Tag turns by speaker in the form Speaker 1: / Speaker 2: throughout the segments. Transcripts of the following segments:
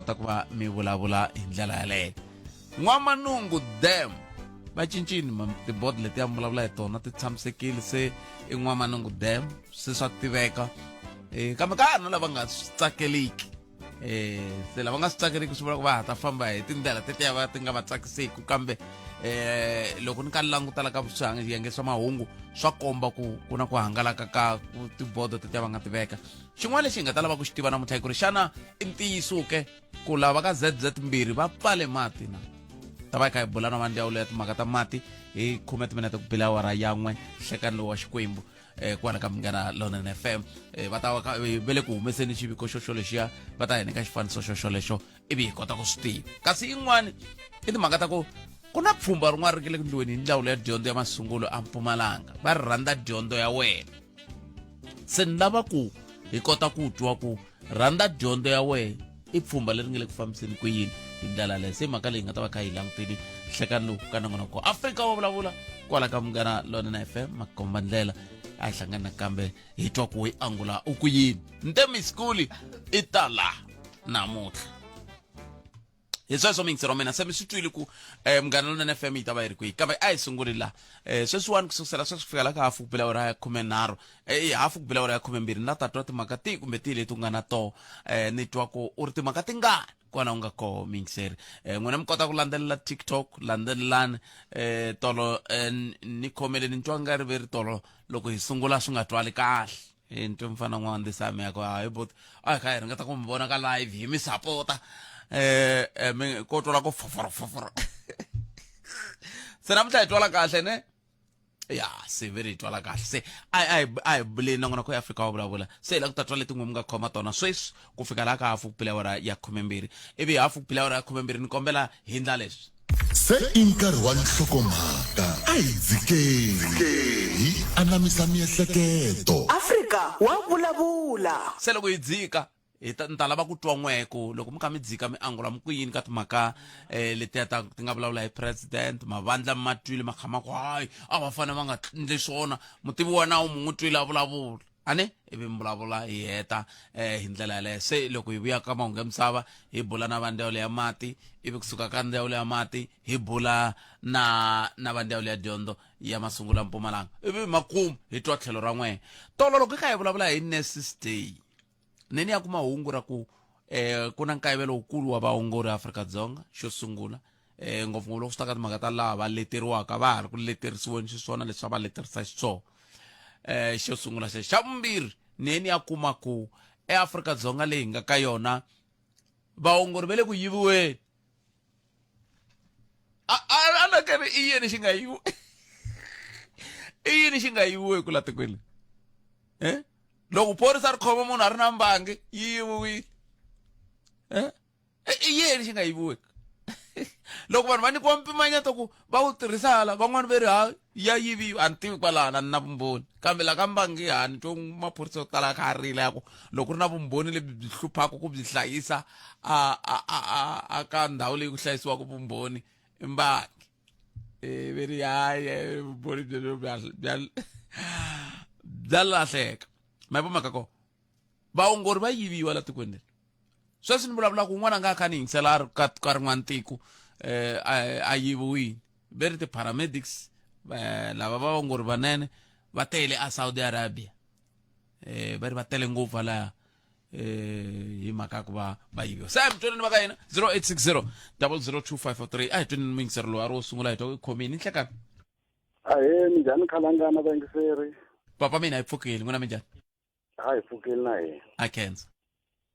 Speaker 1: kota ku va mi vulavula hi ndlela yaleyo. N'wamanungu Dam va cincini tibodo letiya mi vulavula hi tona ti tshamisekile se i N'wamanungu Dam se swa tiveka um kambe ka ha ri na lava nga swi tsakeliki um se lava nga swi tsakeliki swi vula ku va ha ta famba hi tindlela tetiya va ti nga va tsakiseki kambe um loko ni ka languta la ka swiyenge swa mahungu swa komba ku ku na ku hangalaka ka tibodo tetiya va nga ti veka. Xin'wana lexi hi nga ta lava ku xi tiva namuntlha i ku ri xana i ntiyiso ke ku lava ka ZZ mbirhi va pfale mati na? Ta va hi kha hi bula na vandzawulo ya timhaka ta mati hi khume timinete ku bile awara ya n'we nhlekani lowu wa Xikwembu kwala ka Munghana Lonene FM. Va ta va va le ku humeseni xiviko xo xolexiya, va ta hi nyika xifaniso xo xolexo ivi hi kota ku swi tiva. Kasi yin'wani i timhaka ta ku ku na pfhumba rin'wana ri nge le ku endliweni hi ndzawulo ya dyondzo ya masungulo a Mpumalanga, va ri rhandza dyondzo ya wena. Se ni lava ku hi kota ku twa ku rhandza dyondzo ya wena i pfhumba leri nga le ku fambiseni ku yini hi ndlela yaleyo. Se mhaka leyi nga ta va kha yi langutile nhlekani lowu ka nongonoko Afrika wa vulavula kwala ka Munghana Lonene FM makomba ndlela. A hi hlangani nakambe hi twa ku yi angula u ku yini. Ntemi Skuli i ta la namuntlha. Hi sweswo miyingisero wa mina se mi swi twile ku Munghana Lonene FM yi ta va yi ri kwihi, kambe a hi sunguli la sweswiwani ku sukusela sweswi ku fika la ka hafu ku bela awara ya khumenharhu, hafu ku bela awara ya khumembirhi, ni la ta twa timhaka tihi kumbe tihi leti u nga na toho, ni twa ku u ri timhaka tingani kwana u nga koho miyingiseri. N'wina mi kota ku landzelela TikTok, landzelelani tolo ni khomele ni twa nga ri ve ri tolo loko hi sungula swi nga twali kahle. Ni twe mfana n'wana ndisami ya ku hayi bot a hi kha hi ringeta ku mi vona ka live hi mi sapota mi ko twala ku foforo foforo. Se namuntlha hi twala kahle ne? Ya se ve ri hi twala kahle se a a a hi buleni nongonoko ya Afrika wa vulavula. Se hi la ku ta twa leti n'we mi nga khoma tona sweswi ku fika laha ka hafu ku bile awara ya khumembirhi, ivi hafu ku bile awara ya khumembirhi ni kombela hi ndla leswi.
Speaker 2: Se i nkarhi wa nhlokomhaka, a hi dzikeni hi anamisa miehleketo.
Speaker 3: Afrika wa vulavula.
Speaker 1: Se loko hi dzika hi ta ni ta lava ku twa n'we ku loko mi kha mi dzika mi angula mi ku yini ka timhaka letiya ta ti nga vulavula hi president, mavandla mi ma twile ma kha ma ku hayi a va fanele va nga endli swona, mutivi wa nawu mi n'wi twile a vulavula a ni, ivi mi vulavula hi heta hi ndlela yaleyo. Se loko hi vuya ka mahungu ya misava hi bula na va ndzawulo ya mati, ivi kusuka ka ndzawulo ya mati hi bula na va ndzawulo ya dyondzo ya masungulo ya Mpumalanga, ivi makumu hi twa tlhelo ra n'wehe. Tolo loko hi kha hi vulavula hi Nurses Day, ni ni ya kuma hungu ra ku ku na nkayivelo wukulu wa vaongori Afrika-Dzonga. Xo sungula ngopfungopfu loko swi ta ka timhaka ta laha va leteriwaka, va ha ri ku leterisiweni xiswona leswi a va leterisa xiswona. Xo sungula xexo. Xa vumbirhi ni ni ya kuma ku eAfrika-Dzonga leyi hi nga ka yona vaongori va le ku yiviweni. A na karhi i yini xi nga yiviwa, i yini xi nga yiviweku la tikweni leri? Loko phorisa ri khoma munhu a ri na mbangi yi yiviwile. I yini xi nga yiviweki? Loko vanhu va nyikiwa mpimanyeto ku va wu tirhisa hala, van'wani ve ri ha ya yiviwa, a ni tivi kwalano, a ni na vumbhoni. Kambe la ka mbangi ha ni twa maphorisa yo tala kha a rila ya ku loko ku ri na vumbhoni lebyi byi hluphaka ku byi hlayisa a ka ndhawu leyi ku hlayisiwaka vumbhoni i mbangi. Ve ri hayi vumbhoni byebyo bya lahleka. Ma yi vo mhaka kona, vaongori va yiviwa la tikweni leri. Sweswi ni vulavulaka un'wana a nga kha ni yingisela a ri ka rin'wana tiko a yiviwile. Ve ri ti-paramedics lava va vaongori vanene va tele a Saudi Arabia, va ri va tele ngopfu halaya hi mhaka ya ku va va yiviwa. Se a mi twanani va ka hina 0860 002503. A hi twanani muyingiseri lowu a ri wo sungula, hi twa ku i khomini nhlekani.
Speaker 4: Ahee, minjhani khalangana vayingiseri?
Speaker 1: Papa mina hi pfukile, n'wina minjhani?
Speaker 4: Ha hi pfukile na hina.
Speaker 1: A khensa.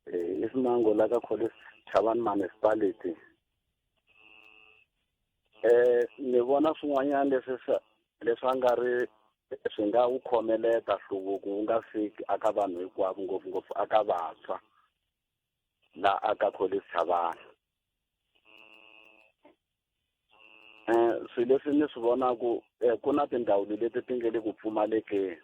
Speaker 4: I Simango la ka College Chavani Municipality. Ni vona swin'wanyana leswi swa leswi a nga ri swi nga wu khomeleta nhluvuko wu nga fiki aka vanhu hinkwavo, ngopfungopfu aka vantshwa la aka College Chavani. Swilo leswi ni swi vonaku ku na tindhawu leti ti nge le ku pfumalekeni,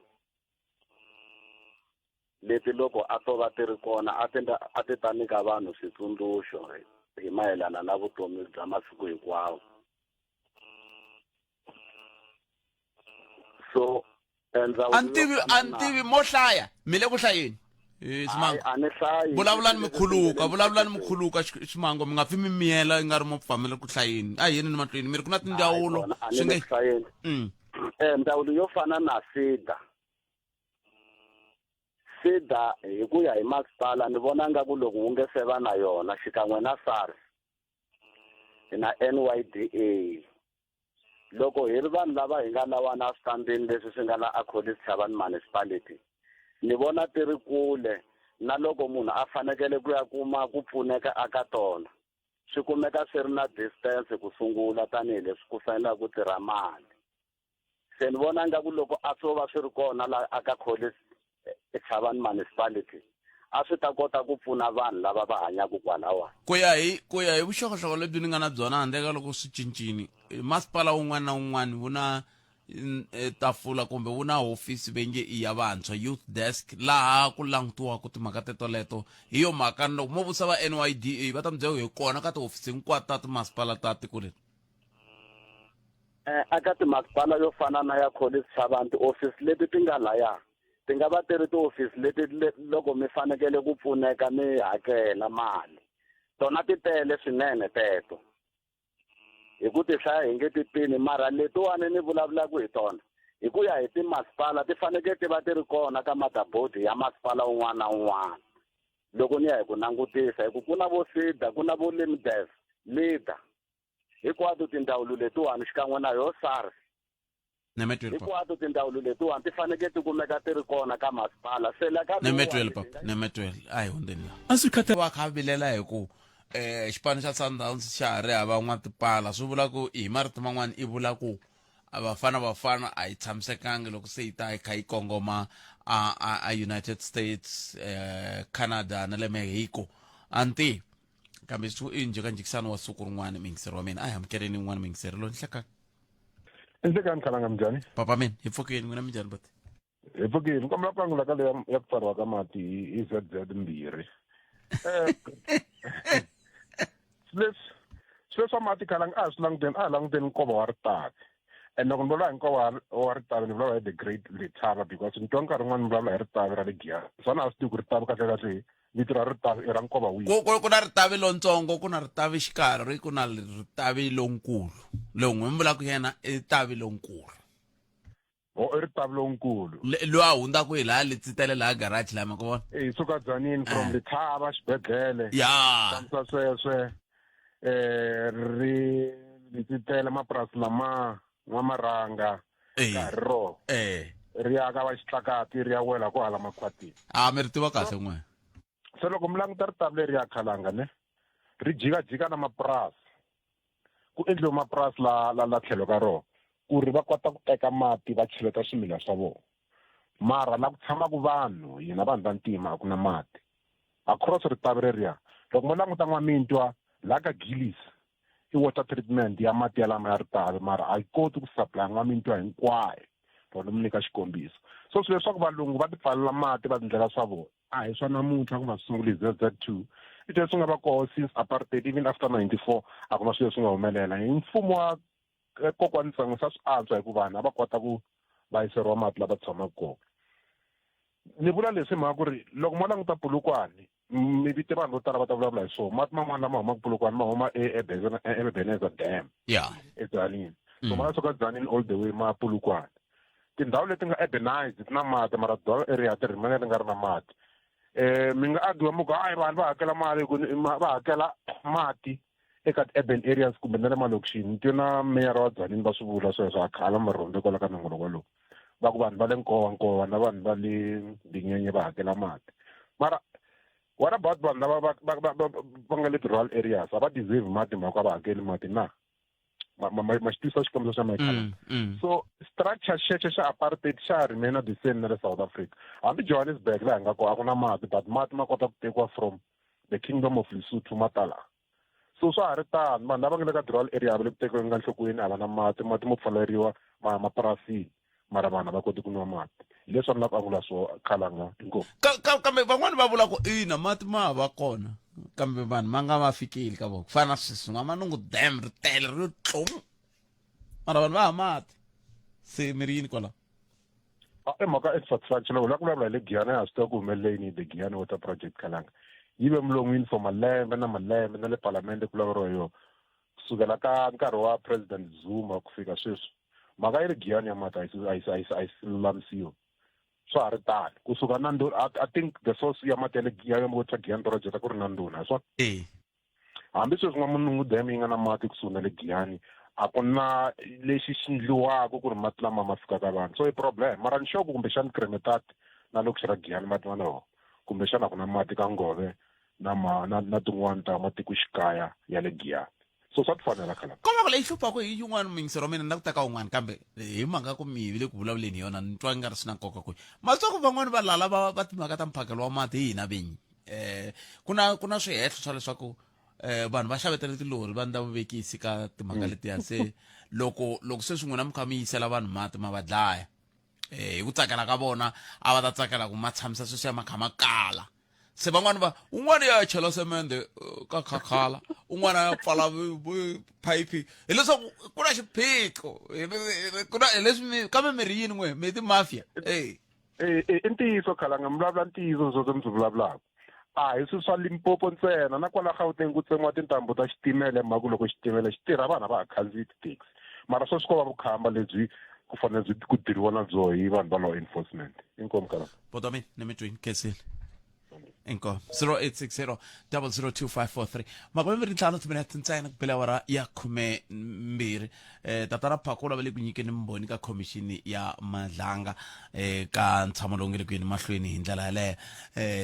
Speaker 4: leti loko a to va ti ri kona a ti a ti ta nyika vanhu switsundzuxo hi mayelana na vutomi bya masiku hinkwawo. So
Speaker 1: a ni tivi, a ni tivi mo hlaya mi le ku hlayeni. Ximango
Speaker 4: a ni hlayi
Speaker 1: vulavulani mi khuluka vulavulani mi khuluka ximango mi nga pfi mi miyela i nga ri mo pfamela ku hlayeni a hi yeni ni mahlweni mi ri ku na tindzawulo
Speaker 4: swi nge hlayeni Ndzawulo yo fana na SIDA SIDA hi ku ya hi masipala ni vona nga ku loko wu nge se va na yona xikan'we na SARS na NYDA loko hi ri vanhu lava hi nga lawana eswitandini leswi swi nga la aCollis Chavani Municipality ni vona ti ri kule na loko munhu a fanekele ku ya kuma ku pfuneka aka tona swi kumeka swi ri na distance ku sungula tanihileswi ku fanelaka ku tirha mali. Se ni vona ingaku loko a swo va swi ri kona la aka Collins Chavani Municipality a swi ta kota ku pfuna vanhu lava va hanyaka kwalawa.
Speaker 1: Ku ya hi ku ya hi vuxokoxoko lebyi ni nga na byona handle ka loko swi cincile, masipala wun'wana na wun'wana wu na tafula kumbe wu na hofisi ve nge i ya vantshwa, youth desk, laha ku langutiwaka timhaka tetoleto. Hi yo mhaka ni loko mo vutisa va NYDA va ta mi byela ku hi kona ka tihofisi hinkwato ta timasipala ta tiko leri.
Speaker 4: Eka timasipala yo fana na ya Collins Chabane tihofisi leti ti nga laya ti nga va ti ri tihofisi leti loko mi fanekele ku pfuneka mi hakela mali tona ti tele swinene teto hi ku ti hlaya hi nge ti pimi mara letiwani ni vulavulaka hi tona hi ku ya hi timasipala ti fanekele ti va ti ri kona ka motherboard ya masipala wun'wana na wun'wana loko ni ya hi ku langutisa hi ku ku na vo SIDA ku na vo Limdev leader hinkwato tindzawulo letiwani xikan'we na yo SARS hinkwato tindzawulo letiwani ti fanekele ti kumeka ti ri kona ka masipala se la ka
Speaker 1: Nemetwele papa Nemetwele a hi hundzeni la a swi khatha va kha vilela hi ku eh xipano xa Sundowns xa ha ri hava n'watipala swi vula ku hi marito man'wana i vula ku Bafana Bafana a yi tshamisekangi loko se yi ta yi kha yi kongoma a, a, a United States eh, Canada na le Mexico a ni tivi kambe swi i njhekanjhekisano wa siku rin'wana muyingiseri wa mina a hi amukeleni yin'wana muyingiseri loyi nhlekani
Speaker 5: Nhlekani khalanga minjhani
Speaker 1: papa mina hi pfukeni n'wina minjhani boti
Speaker 5: hi pfukile ni kombela ku angula ka leya ya ku pfariwa ka mati hi ZZ mbirhi leswi swilo swa mati khalanga a hi swi languteni a hi languteni nkova wa ritavi and loko ni vulavula hi nkova wa ritavi ni vulavula hi the great letaba because ni twa nkarhi wun'wana ni vulavula hi ritavi ra le giyani swona a swi tivi ku ritavi kahle kahle vito ra ritavi i ra nkova wihi
Speaker 1: ku ku na ritavi lontsongo ku na ritavi xikarhi ku na ritavi lonkulu lowu n'wi mi vulaka yena i tavi lonkulu
Speaker 5: o i ritavi lonkulu
Speaker 1: loyi a hundzaka hi laha letsitele laha garage laha ma ku vona
Speaker 5: e suka dzanini from eh. lethaba xibedhlele
Speaker 1: ya
Speaker 5: fambisa sweswe eh ri letsitele mapurasi lama n'wamarhanga
Speaker 1: eh.
Speaker 5: ka ri rona
Speaker 1: eh
Speaker 5: ri ya ka va xitlakati ri ya wela ku hala makhwatini
Speaker 1: a mi ri tiva kahle n'we
Speaker 5: se loko mi languta ritavi leri ya khalanga ne ri jikajika na mapurasi ku endliwe mapurasi la la la tlhelo ka rona ku ri va kota ku teka mati va cheleta swimila swa vona mara la ku tshamaka vanhu hina vanhu va ntima a ku na mati across ritavi reriya loko mo languta n'wamintwa la ka gillis i water treatment ya mati yalama ya ritavi mara a yi koti ku supply n'wamintwa hinkwayo loko ni mi nyika xikombiso so swilo leswaku valungu va ti pfalela mati va tindlela swa vona a hi swa namuntlha ku va swi sungule hi ZZ2 i leswi nga va koho since apartheid even after 94 a ku na swilo leswi nga humelela hi mfumo wa eh, kokwani Tsangwe sa swi antswa hikuva vanhu a va kota ku va yiseriwa mati lava tshamaka kona ni vula leswi hi mhaka ku ri loko mo languta Polokwane mi vite vanhu vo tala va ta vulavula hi swona mati man'wana lama humaka Polokwane ma huma eEbenezer Dam
Speaker 1: ya
Speaker 5: eDzanini so ma suka Dzanini all the way ma Polokwane tindhawu leti nga urbanized ti na mati mara rural area ti rhimela ti nga ri na mati eh mi nga argue mi ku hayi vanhu va hakela mali ku va hakela mati eka ti-urban areas kumbe na le malokixini ni twe na meyara wa Dzanini va swi vula sweswo a khala marhonde kwala ka nongonoko lowu va ku vanhu va le Nkowa Nkowa na vanhu va le Dinyenye va hakela mati mara what about vanhu lava va va va va nga le ti-rural areas a va deserve mati mhaka a va hakeli mati na ma ma ma xi twisisa xikombiso xa Michael so structure xexo xa apartheid xa ha remain the same na le South Africa hambi Johannesburg laha hi nga kona a ku na mati but mati ma kota ku tekiwa from the kingdom of Lesotho ma ta laha so swa ha ri tano vanhu lava nga le ka rural area va le ku tekiweni ka nhlokweni a va na mati mati mo pfaleriwa ma ya mapurasini mara vanhu a va koti ku nwa mati hi leswi a ni lava ku angula swo khalanga inkomu
Speaker 1: Ka, ka, kambe van'wani va vula ku ina mati ma va kona kambe vanhu ma nga va fikeli ka vona ku fana na sweswi n'wamanungu dam ri tele ri yo tlomu mara vanhu va ha mati se mi ri yini kwalaho
Speaker 5: I mhaka infrastructure loko la ku vulavula hi le Giyani a swi tiva ku humelele yini hi the Giyani Water Project Khalanga yi ve mulon'wini for malembe na malembe na le palamende ku vulavuriwa yona kusukela ka nkarhi wa President Zuma ku fika sweswi mhaka yi ri Giyani ya mati a yi si lulamisiwa swa ha ri tano kusuka na ndhuna I think the source ya mati ya le ya water Giyani project a ku ri na ndhuna hi swona
Speaker 1: e
Speaker 5: hambi sweswi n'wamunungu dam yi nga na mati kusuhi na le Giyani a ku na lexi xi ndliwaka ku ri mati lama ma fika ka vanhu so i problem mara ni sure ku kumbexani Kremetart na lokixi ra Giyani mati ma na wona kumbexana a ku na mati ka Ngove na ma na na tin'wani ta matikoxikaya ya le Giyani so swa tifanela khala
Speaker 1: ko va ku leyi hluphaku hi yin'wana muyingiseri wa mina ni la ku teka wun'wana kambe hi mhaka ku mi le ku vulavuleni hi yona ni twa nga ri swi na nkoka ku maswa ku van'wani va lala va va timhaka ta mphakelo wa mati hi hina vinyi ku na swihehlo swa leswaku vanhu va xavetela tilori va ndla vuvekisi ka timhaka letiya se loko se swin'wana mi kha mi yisela vanhu mati ma va dlaya hi ku tsakela ka vona a va ta tsakela ku ma tshamisa sweswiya ma kha ma kala se van'wani va un'wana ya chela semende ka khakhala un'wana ya pfala phayiphi hileswaku ku na xiphiqo ku na hi leswi kambe mi ri yini n'we mi ti-mafia e
Speaker 5: i ntiyiso khalanga mi vulavula ntiyiso sweswo mi swi vulavulaka a hi swilo swa Limpopo ntsena na kwala Gauteng ku tsemiwa tintambu ta xitimela hi mhaka ku loko xitimela xi tirha vanhu a va ha khandziyi ti-taxi mara sweswi ko va vukhamba lebyi ku fanele byi ku diriwa na byo hi vanhu va law enforcement inkomu khalanga
Speaker 1: bodomi ni mi twini khensile inkomu 0860 002543 25 timinete ntsena ku bela awara ya 12 tatana Phakula va le ku nyikeni mbhoni ka khomixini ya Madlanga ka ntshamo lowu nge le ku yeni mahlweni hi ndlela yaleyo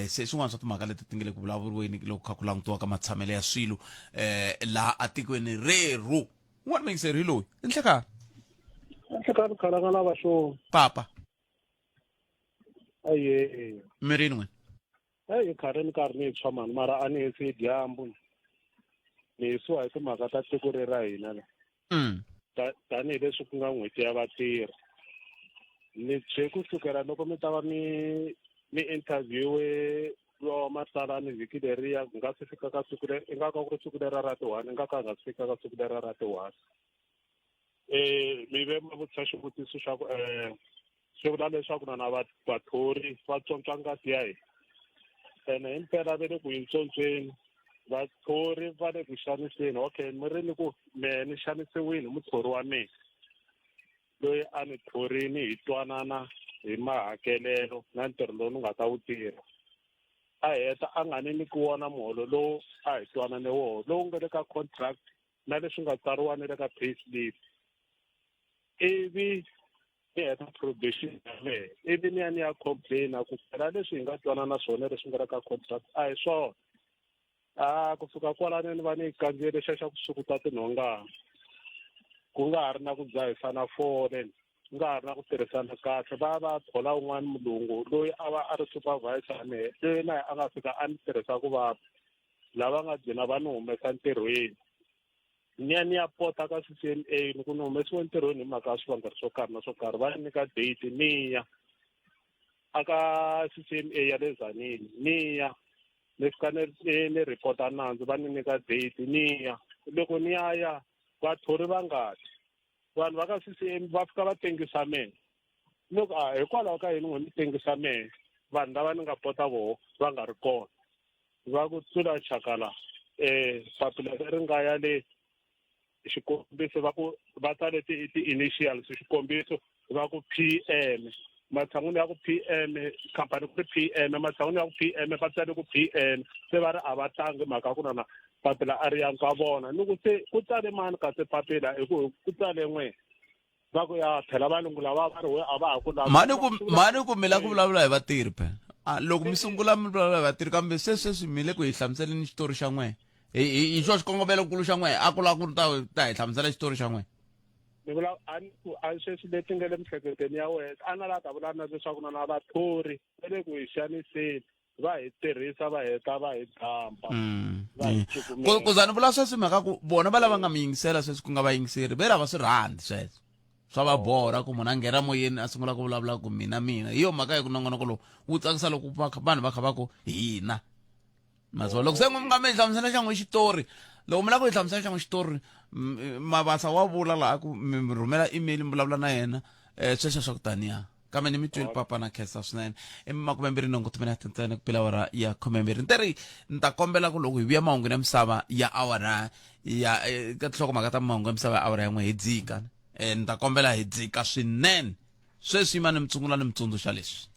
Speaker 1: se swin'wana swa timhaka leti ti nge le ku vulavuriweni loko kha ku langutiwa ka matshamelo ya swilo laha atikweni rerhu un'wana muyingiseri hi loyi i nhlekani
Speaker 6: Nhlekani khalanga na vaxongi.
Speaker 1: Papa.
Speaker 6: Aye.
Speaker 1: Mirini n'wina?
Speaker 6: Eyi karhi ni karhi ni tshwa mani mara a ni hisi dyambu ni hisiwa hi timhaka ta tiko leri ra hina la tanihileswi ku nga n'hweti ya vatirhi ni tshwe kusukela loko mi ta va mi mi interviewe lowa matsalani vhiki leriya ku nga si fika ka siku leri i nga ka ku ri siku lera ra ti-1 i nga ka nga si fika ka siku lera ra ti-1 mi ve ma vutisa xivutiso xa ku swi vula leswaku na na vathori va tswontswa ngati ya hina ene himpela ve le ku yi ntswontsweni vathori va le ku xaniseni okay mi ri ni ku mehe ni xanisiwile muthori wa mina loyi a ni thorini hi twanana hi mahakelelo na ntirho lowu ni nga ta wu tirha a heta a nga ni nyiki wona muholo lowu a hi twanane woho lowu nga le ka contract na leswi nga tsariwa ni le ka pay slip ivi ni heta probation ya mehe ivi ni ya ni ya complaina ku phela leswi hi nga twanana swona leswi nga le ka contract a hi swona a kusuka kwalano ni va ni kandziyele xa xa ku sukuta tinhongana ku nga ha ri na ku dzahisana fole ku nga ha ri na ku tirhisana kahle va va thola un'wana mulungu loyi a va a ri supervisor mehe loyi na a nga fika a ni tirhisa ku vava lava nga gcina va ni humesa ntirhweni ni ya ni ya pota ka C_C_M_A ni ku ni humesiwe ntirhweni hi mhaka ya swivangelo swo karhi na swo karhi va ni nyika date ni ya aka C_C_M_A ya le Tzaneen ni ya ni fika ni ni report-a nandzu va ni nyika date ni ya loko ni ya ya vathori va ngati vanhu va ka C_C_M va fika va tengisa mehe ni ku a hikwalaho ka yini n'we mi tengisa mehe vanhu lava ni nga pota voho va nga ri kona va ku tlula chakala papila leri nga ya le xikombiso va ku va tsale ti-initials xikombiso va ku P_M matshan'wini ya ku P_M khampani ku ri P_M matshan'wini ya ku P_M va tsale ku P_M se va ri a va tlangi mhaka ku na na papila a ri yangi ka vona ni ku se ku tsale mani kasi papila hi ku ku tsale n'we va ku ya phela valungu lava va ri we a va ha ku lavi
Speaker 1: mhani ku mhani ku mi la ku vulavula hi vatirhi phela a loko mi sungula mi vulavula hi vatirhi kambe se sweswi mi le ku hi hlamuseleni xitori xa n'wehe hi xo xikongomelonkulu xa n'wehe a ku lava ku ta ta hi hlamusela xitori xa n'wehe
Speaker 6: ni vula a ni ku a sweswi leti nga le miehleketweni ya wena a na la ta vula na leswaku na na vathori va le ku hi xaniseni va hi tirhisa va heta va hi dampa va hi cukumeta.
Speaker 1: Ku za ni vula sweswi mhaka ku vona va lava nga mi yingisela sweswi ku nga vayingiseri ve lava swi rhandzi sweswo swa va borha ku munhu a nghena moyeni a sungula ku vulavula ku mina mina hi yo mhaka ya ku nongonoko lowu wu tsakisa loko vanhu va kha va ku hina maswo loko se mi nga mi hlamusela xa n'we xitori loko mi lava ku hi hlamusela xa n'we xitori mabasa wa vula laha ku mi rhumela email mi vulavula na yena sweswo swa ku taniya. Kambe ni mi twile papa na khensa swinene. I 28 timinete ntsena ku pela awara ya 12. Ni teri ni ta kombela ku loko hi vuya mahungwini ya misava ya awara ya eh, ka tinhlokomhaka ta mahungu ya misava ya awara ya n'we hi dzika. Eh, ni ta kombela hi dzika swinene. Sweswi yima ni mi tsungula ni mi tsundzuxa leswi.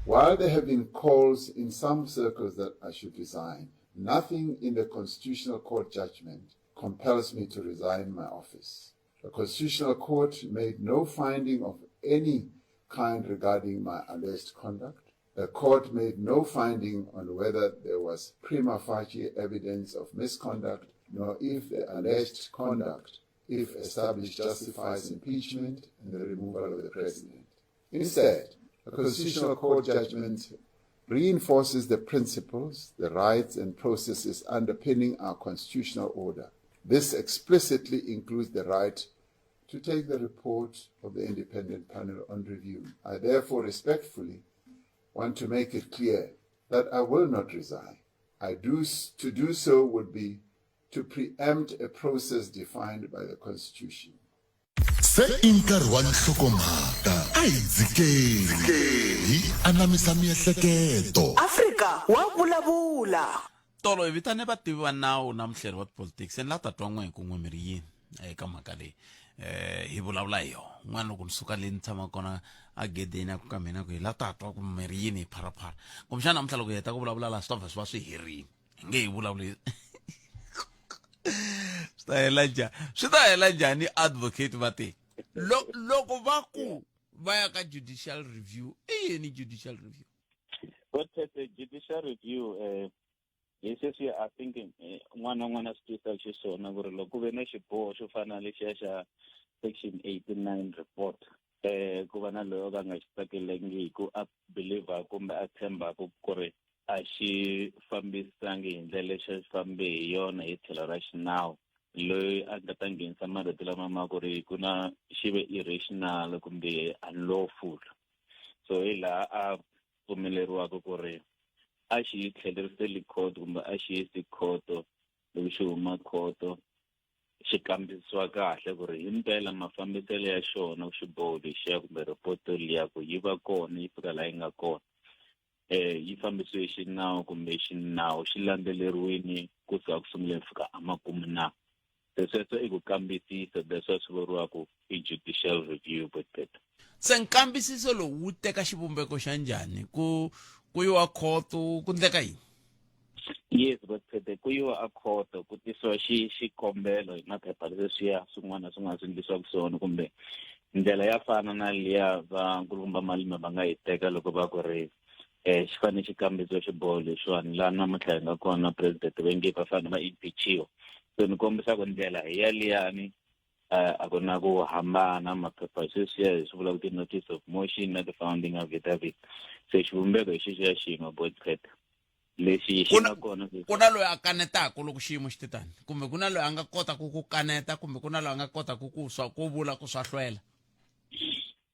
Speaker 7: While there have been calls in some circles that I should resign, nothing in the Constitutional Court judgment compels me to resign my office. The Constitutional Court made no finding of any kind regarding my alleged conduct. The court made no finding on whether there was prima facie evidence of misconduct, nor if the alleged conduct, if established, justifies impeachment and the removal of the president. Instead, the Constitutional Court judgment reinforces the principles, the rights, and processes underpinning our constitutional order. This explicitly includes the right to take the report of the independent panel on review. I therefore respectfully want to make it clear that I will not resign. I do, to do so would be to preempt a process defined by the Constitution.
Speaker 2: Se i nkarhi wa nhlokomhaka, a hi dzikeni hi anamisa miehleketo.
Speaker 3: Afrika wa vulavula.
Speaker 1: Tolo hi vitane vativi va nawu na muhleri wa tipolitiki se ni la ta twa n'we hi ku n'we mi ri yini eka mhaka leyi eh hi vulavula hi yona n'wana loko ni suka le ni tshama kona a gedeni a ku ka mina ku hi la ta twa ku mi ri yini hi pharapara kumbexana namuntlha loko hi heta ku vulavula laha swi ta vha swi va swi herini hi nge hi vulavuli swi ta hela njhani swi ta hela njhani advocate va te loko va ku va ya ka judicial review i yini judicial review?
Speaker 8: What is the judicial review? Hi sweswi I think un'wana na un'wana a swi twisaka xiswona ku ri loko ku ve na xiboho xo fana na lexiya xa section 89 report, ku va na loyi o ka a nga xi tsakelangiku, a believer kumbe a tshembaku ku ri a xi fambisangi hi ndlela lexi a xi fambe hi yona hi tlhelo ra xinawu, loyi a nga ta nghenisa marito lama ma ku ri ku na xi ve irrational kumbe unlawful, so hi laha a pfumeleriwaka ku ri a xi tlheleriseli khoto kumbe a xi yisi khoto. Loko xi huma khoto xi kambisisiwa kahle ku ri himpela mafambiselo ya xona xiboho lexiya kumbe report liya ku yi va kona yi fika laha yi nga kona, yi fambisiwe xinawu kumbe xinawu xi landzeleriwini kusuka ku sunguleni fika emakumu na. Se sweswo i ku kambisisa, that's why swi vuriwaku i judicial review botpet.
Speaker 1: Se nkambisiso lowu wu teka xivumbeko xa njhani? Ku yiwa khoto, ku ndleka yini?
Speaker 8: Yes, botpete, ku yiwa a khoto, ku tisiwa xi xikombelo hi maphepha leswiya swin'wana na swin'wana swi endlisiwaka swona, kumbe ndlela ya fana na liya va nkulukumba Malima va nga yi teka loko va ku ri xi fanele xi kambisiwa xiboho lexiwani laha namuntlha hi nga kona president va nge va fanele va impeachiwa. So ni kombisa ku ndlela hi ya liyani, a ku na ku hambana. Maphepha sweswiya hi swi vulaka ti-notice of motion na ti-founding affidavit, se xivumbeko hi xexiya xin'we botpet lexi xi nga kona.
Speaker 1: Ku na loyi a kanetaka loko xiyimo xi te tani, kumbe ku na loyi a nga kotaka ku kaneta, kumbe ku na loyi a nga kotaka ku swa ku vula ku swa hlwela?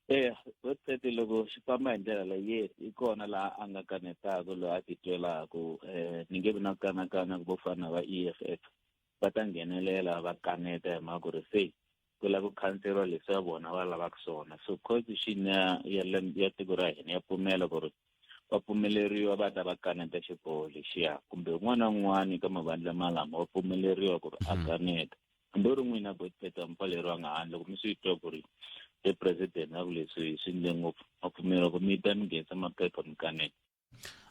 Speaker 8: Eya, website loko xi famba hi ndlela leyi, yes, i kona laha a nga kanetaka loyi a titwelaka. Ni nge vi na ku kanakana ku vo fana va EFF va ta nghenelela va kaneta hi mhaka ku ri se ku lava ku khanseriwa leswi ya vona va lavaka swona. So constitution ya tiko ra hina ya pfumela ku ri va pfumeleriwa va ta va kaneta xiboho lexiya, kumbe un'wana na un'wana ka mavandla malama wa pfumeleriwa ku ri a kaneta. Hambi u ri n'wina botpet a mi pfaleriwanga handle, loko mi swi twa ku ri the president a ku leswi swi ndle ngopfu, ma pfumeleriwa ku mi ta mi nghenisa maphepha mi kaneta.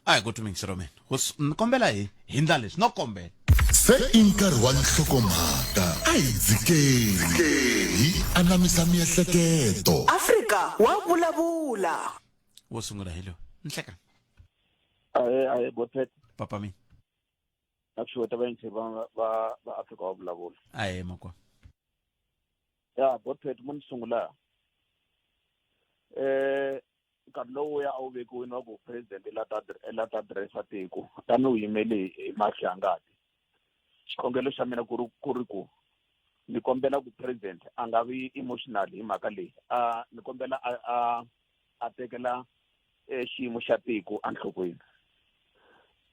Speaker 1: A hi ku tumingisi ro mina ni kombela hi hi ndla leswi no kombela.
Speaker 2: Se i nkarhi wa nhlokomhaka, a hi dzikeni hi anamisa miehleketo.
Speaker 3: Afrika wa vulavula.
Speaker 1: Wo sungula hi lowu nhlekani.
Speaker 9: Ahe, ahe, Botpet.
Speaker 1: Papa mina.
Speaker 9: Na swi va yingiseri va Afrika wa vulavula.
Speaker 1: Ahe, makwa.
Speaker 9: Ya, Botpet, mo ni sungula. Nkarhi lowu ya a wu vekiwini wa ku president i la ta addressa tiko, tani wu yimele hi mahlo ya ngati. Xikhongelo xa mina ku ri ku ni kombela ku president a nga vi emotional hi mhaka leyi. A ni kombela a tekela xiyimo xa tiko enhlokweni,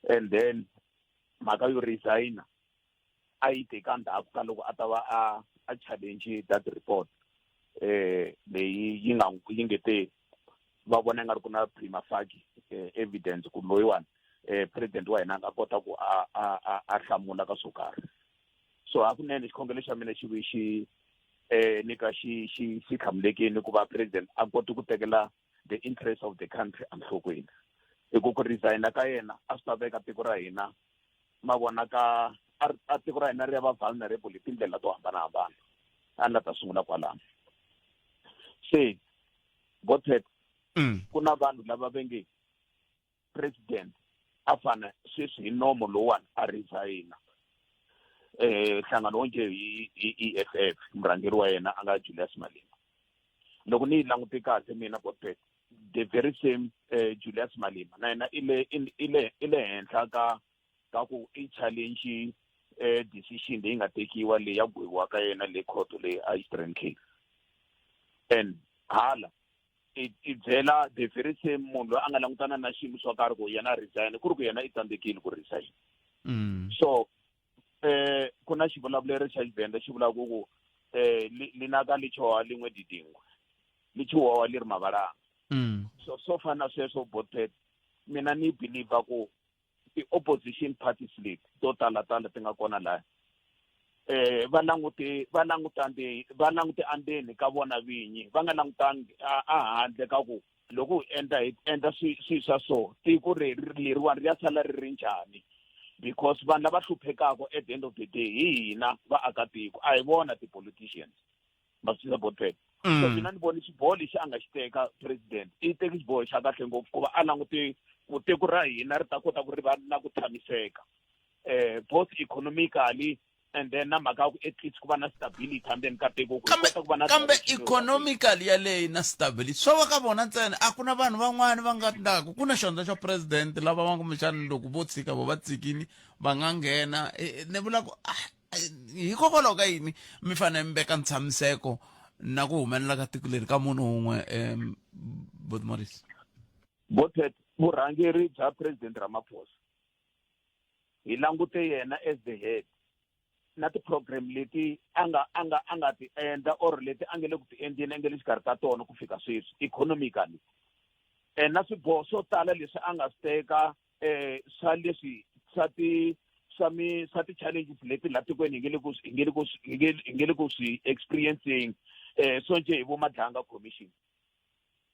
Speaker 9: and then mhaka yo resign a yi teka ndzhaku ka loko a ta va a challenge that report leyi yi nga yi nge te Va vona nga ri ku na prima facie eh, evidence ku loyiwani eh, president wa hina a nga kota ku a a a hlamula ka swo karhi. So hakunene xikhongelo xa mina xi vi xi eh ni ka xi xi xi hlamulekini ku va president a koti ku tekela the interest of the country enhlokweni. Hi ku ku resigna ka yena a swi ta veka tiko ra hina ma vona ka a tiko ra hina ri ya va vulnerable hi tindlela to hambanahambana. A ni la ta sungula kwalano. Se Botet ku na vanhu lava va nge president a fana sweswi hi nomo lowuwani a resigna. Eh nhlangano wo nje hi EFF, murhangeri wa yena a nga Julius Malema. Loko ni yi langute kahle mina Botet, the very same eh, Julius Malema na yena i le i le i le henhla ka ka ku i challenge eh decision leyi nga tekiwa leyi ya gweviwa ka yena le khoto leyi a Eastern Cape. And hala i i byela the very same munhu loyi a nga langutana na xiyimo xo karhi ku yena a resign, ku ri ku yena i tsandzekile ku resign. So eh ku na xivulavulelo xa Xivenda xi vulaka ku eh linaka li choha lin'we didingwe li chihuahua li ri mavalanga. So swo fana na sweswo Botet, mina ni believe ku ti-opposition parties leti to tala tala ti nga kona laha eh va langute va langutande va langute andzeni ka vona vinyi, va nga langutangi a handle ka ku loko hi endla hi endla swi swi swa so tiko leri leriwani ri ya sala ri ri njhani, because vanhu lava hluphekaka at the end of the day hi hina vaakatiko, a hi vona ti-politicians. Ma swi twisisa Botet? So mina ni voni xiboho lexi a nga xi teka president i teki xiboho xa kahle ngopfu ku va a langute ku tiko ra hina ri ta kota ku ri va na ku tshamiseka eh both economically and then na mhaka ya ku at least ku va na stability endzeni ka tiko ku
Speaker 1: kambe
Speaker 9: kota ku va na
Speaker 1: kambe
Speaker 9: direction yo
Speaker 1: economically yaleyi na stability swo va ka vona ntsena, a ku na vanhu van'wani va nga ndaku ku na xandla xa president lava va kumbexana loko vo tshika vo va tshikini va nga nghena. Ni vula ku ah, hikokwalaho ka yini mi fanele mi veka ntshamiseko na ku humelela ka tiko leri ka munhu wun'we, um Bot Morris?
Speaker 9: Botet, vurhangeri bya president Ramaphosa hi langute yena as the head na ti-program leti a nga a nga a nga ti endla or leti a nge le ku ti endleni, a nge le xikarhi ka tona ku fika sweswi economically, and na swiboho swo tala leswi a nga swi teka eh swa leswi swa ti swa mi swa ti-challenges leti la tikweni hi nge le ku hi nge le ku hi nge hi nge le ku swi experiencing eh swo njhe hi vo Madlanga Commission.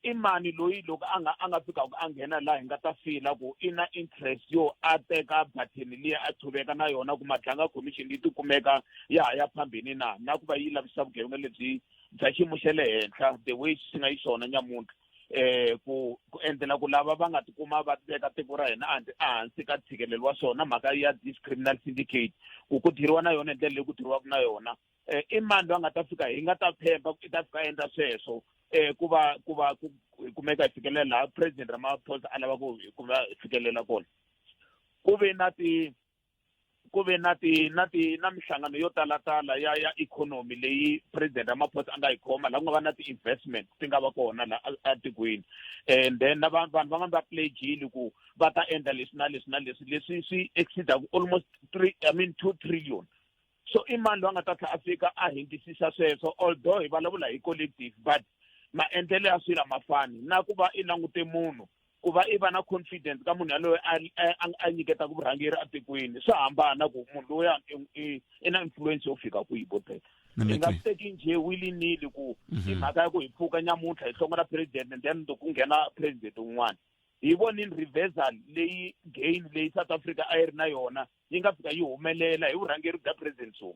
Speaker 9: I mani loyi loko a nga a nga fikaka a nghena laha hi nga ta fila ku i na interest yo a teka button liya a tshuveka na yona ku Madlanga Commission yi tikumeka ya ha ya phambeni na na ku va yi lavisisa vugevenga lebyi bya xiyimo xa le henhla the way swi nga xiswona nyamuntlha, eh ku ku endlela ku lava va nga tikuma va veka tiko ra hina ehansi ka ntshikelelo wa swona mhaka ya this criminal syndicate ku ku diriwa na yona hi ndlela leyi ku diriwaka na yona. Eh i mani loyi a nga ta fika hi nga ta tshemba ku i ta fika a endla sweswo eh ku va ku va ku hi kumeka hi fikelela laha president Ramaphosa a lava ku hi kuma hi fikelela kona. Ku ve na ti ku ve na ti na ti na minhlangano yo talatala ya ya economy leyi president Ramaphosa a nga yi khoma laha ku nga va na ti-investment ti nga va kona laha atikweni, and then na vanhu vanhu van'wana va pledgile ku va ta endla leswi na leswi na leswi leswi swi exceedaku almost three, I mean 2 trillion. So i mani loyi a nga ta tlhela a fika a hindzisisa sweswo? Although hi vulavula hi collective, but maendlelo ya swilo a ma fani na ku va i langute munhu ku va i va na confidence ka munhu yaloye a a nyiketaka vurhangeri atikweni. Swa hambana ku munhu loya i na influence yo fika kwihi. Boteka hi nga swi teki njhe willy nilly ku i mhaka ya ku hi pfuka nyamuntlha hi hlongola president and then ku nghena president un'wana. Hi vonini reversal leyi gain leyi South Africa a yi ri na yona yi nga fika yi humelela hi vurhangeri bya president Zuma.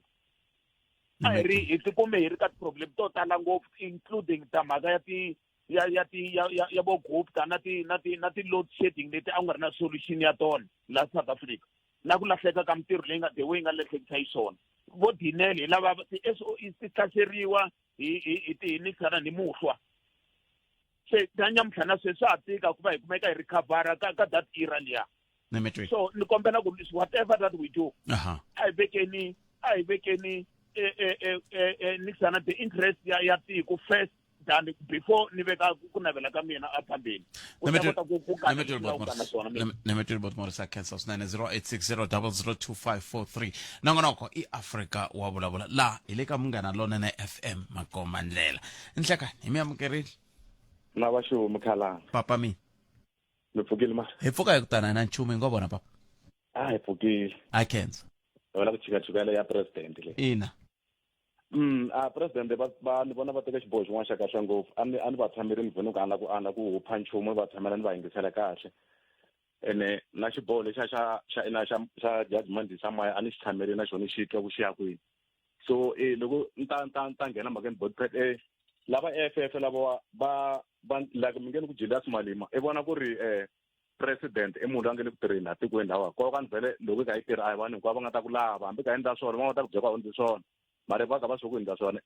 Speaker 9: A hi ri hi tikume hi ri ka ti-problem to tala ngopfu, including ta mhaka ya ti ya ya ti ya ya, ya vo Gupta na ti na ti na ti load shedding leti a ku nga ri na solution ya tona la South Africa, na ku lahleka ka mintirho leyi nga the way yi nga lahlekisa yi swona. Vo Dinel hi lava ti-SOEs ti hlaseriwa hi hi hi ti hi ni muhlwa. Se ta nyamuntlha na sweswi swa ha tika ku va hi kumeka hi recovera ka ka that era liya. So ni kombela ku whatever that we do, a hi vekeni a hi vekeni nikisana the interest ya ya tiko first than before ni veka ku navela ka mina aphambeni.
Speaker 1: Nemetweli Bot Morris, a khensa swinene. 0860002543 nongonoko i Afrika wa vulavula laha hi le ka Munghana Lonene FM, makomba ndlela nhlekani hi mi amukerile.
Speaker 10: Na va xumi khalanga.
Speaker 1: Papa mina.
Speaker 10: Mi pfukile ma?
Speaker 1: Hi pfuka hi ku tana na nchumu hi ngo vona papa.
Speaker 10: A hi pfukile.
Speaker 1: A khensa.
Speaker 10: Hi vona ku chikachika ya president leyi.
Speaker 1: Ina.
Speaker 10: A president va va ni vona va teka xiboho xin'wana xa kahle ngopfu. A ni a ni va tshameli ni vhone ku a na ku a na ku hupha nchumu ni va tshamela ni va yingisela kahle. Ene na xiboho lexa xa xa ina xa xa judgment xa maya a ni xi tshameli na xona xi twa ku xi ya kwini. So loko ni ta ni ta ni ta nghena mhakeni bot eh lava EFF lava va va like mi nge ni ku Julius Malema i vona ku ri president i munhu loyi a nge le ku tirheni laha tikweni lawa ko ka ni vhele loko i kha yi tirha a hi vanhu hinkwavo va nga ta ku lava hambi ka endla swona va nga ta ku byela ku a wu swona mara va ka va swi ku endla swona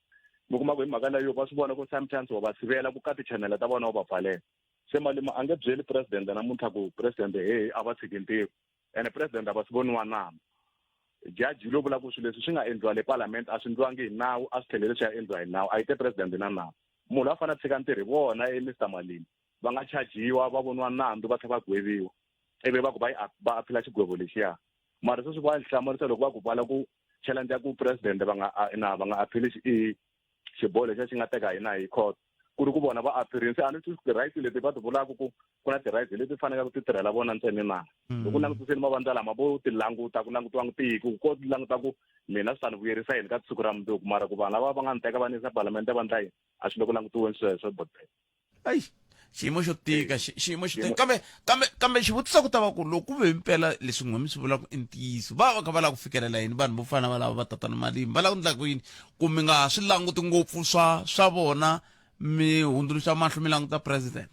Speaker 10: mi kuma ku hi mhaka leyo va swi vona ku sometimes wa va sivela ku ka ti-channel ta vona wa va pfalela se Malema a nge byeli president namuntlha ku president he a va tshiki ntirho ene president a va swi voniwa nandzu jaji lo vula ku swilo leswi swi nga endliwa le parliament a swi endliwangi hi nawu a swi tlheleli swi ya endliwa hi nawu a yi te president na nawu munhu a fanele a tshika ntirho hi vona e Mr Malema va nga chajiwa va voniwa nandzu va tlhela va gweviwa ivi va ku va va aphila xigwevo lexiya mara sweswi va hlamarisa loko va ku vala ku challenge ya ku president va nga na va nga aphili xiboho lexiya xi nga teka hina hi court ku ri ku vona va appearance a ni twisisi ti-rights leti va ti vulaka ku ku na ti-rights leti faneleke ti tirhela vona ntsena na loko langutiseni mavandla lama vo ti languta ku langutiwangi tiko ko languta ku mina swi ta ni vuyerisa yini ka siku ra mundzuku mara ku vanhu lava va nga ni teka va ni yisa palamende va ndla yini a swi le ku langutiweni sweswo botbet
Speaker 1: ayi xiyimo xo tika xiyimo xo tika kambe kambe kambe xivutiso ku ta va ku loko ku ve mpela leswi n'we mi swi vulaka i ntiyiso va va kha va lava ku fikelela yini vanhu vo fana va lava va tatana malimi va lava ku endla ku yini ku mi nga swi languti ngopfu swa swa vona mi hundzuluxa mahlo mi languta president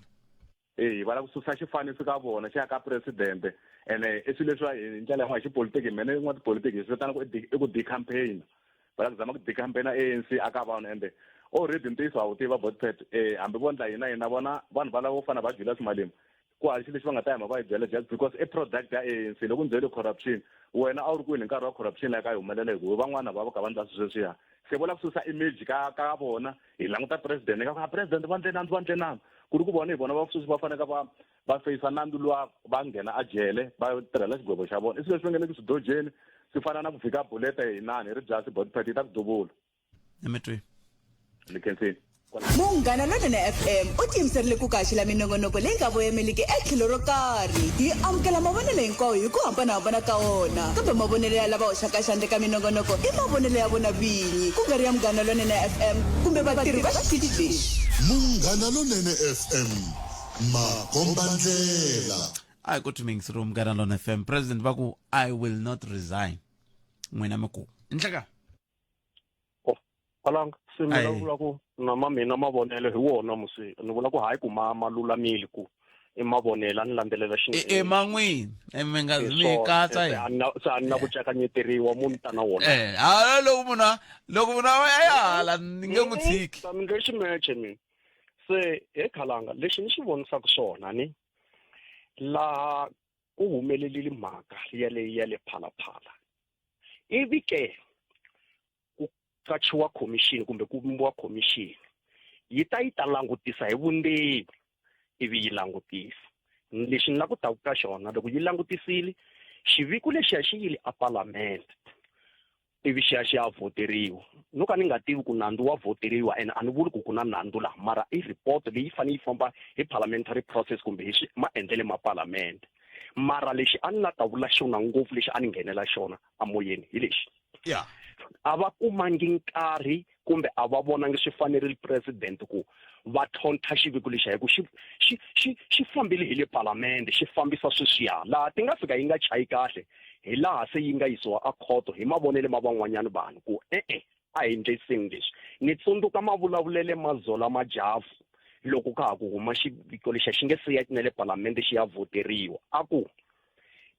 Speaker 10: eyi va lava ku susa xifaniso ka vona xi ya ka presidente ene i swilo leswi hi ndlela yin'wana hi xipolitiki mene yin'wana tipolitiki hi swi vitana ku i ku decampaign va lava ku zama ku decampaign-a ANC aka vanhu ende already ntiyiso ha wu tiva botpet hambi vo ndla yina yina vona vanhu valavo vo fana va Julius Malema ku hava xilo lexi va nga ta yima va yi byela just because i product ya ANC loko ni byele corruption wena a wu ri kwini hi nkarhi wa corruption leyi ka yi humelela hi ku van'wana va va ka va ndla swilo sweswiya se vo lava ku susa image ka ka vona hi languta president ka president va ndle nandzu va ndle nandzu ku ri ku vona hi vona va sweswi va fanele va va feyisa nandzu luwa va nghena a jele va tirhela xigwevo xa vona i swilo leswi va nge le ku swi dojeni swi fana na ku vhika bulete hi nani hi ribyasi botpet yi ta ku duvula
Speaker 1: emetweni
Speaker 10: ni khensini
Speaker 3: Munghana Lonene FM u tiyimiserile ku kaxela minongonoko leyi nga voyemeliki etlhelo ro karhi. Hi amukela mavonelo hinkwawo hi ku hambanahambana ka wona, kambe mavonelo ya lava hoxaka xandla eka minongonoko i mavonelo ya vona vinyi, ku nga ri ya Munghana Lonene FM kumbe vatirhi va xitichi lexi.
Speaker 2: Munghana Lonene FM makombandlela.
Speaker 1: A hi ku timings room Munghana Lonene FM president va ku I will not resign n'wina mi ku nhleka
Speaker 6: Valanga se mina vula ku na ma mina mavonelo hi wona musi ni vula ku hayi ku ma ma lulamile ku i mavonelo a ni landzelela xi
Speaker 1: i man'wini e mi nga zi mi katsa
Speaker 6: hi se a ni na ku cakanyeteriwa munhu tana wona
Speaker 1: eh hala loko munhu loko munhu a ya hala ni nge n'wi tshiki
Speaker 6: ta mi nge ximeche mina se he khalanga lexi ni xi vonisaka swona ni laha ku humelelile mhaka yaleyi ya le phalaphala ivi ke ku qachiwa khomixini kumbe ku vumbiwa khomixini yi ta yi ta langutisa hi vundzeni ivi yi langutisa lexi ni la ku taku ka xona loko yi langutisile xiviko lexiya xi yile a palamende ivi xi ya xi ya vhoteriwa no ka ni nga tivi ku nandzu wa vhoteriwa ene a ni vuli ku ku na nandzu laha mara i report leyi fanele yi famba hi parliamentary process kumbe hi maendlele ma palamende mara lexi a ni la ta vula xona ngopfu lexi a ni nghenela xona amoyeni hi lexi
Speaker 1: yeah
Speaker 6: a va kumangi nkarhi kumbe a va vonangi swi fanerile president ku va tlhontlha xiviko lexiya hi ku xi xi xi xi fambile hi le palamende xi fambisa sweswiya laha ti nga fika yi nga chayi kahle hi laha se yi nga yisiwa a khoto hi mavonele ma van'wanyana vanhu ku e-e a hi ndleseni leswi ni tsundzuka mavulavulele ma Zola Majavu loko ka ha ku huma xiviko lexiya xi nge se ya na le palamende xi ya voteriwa a ku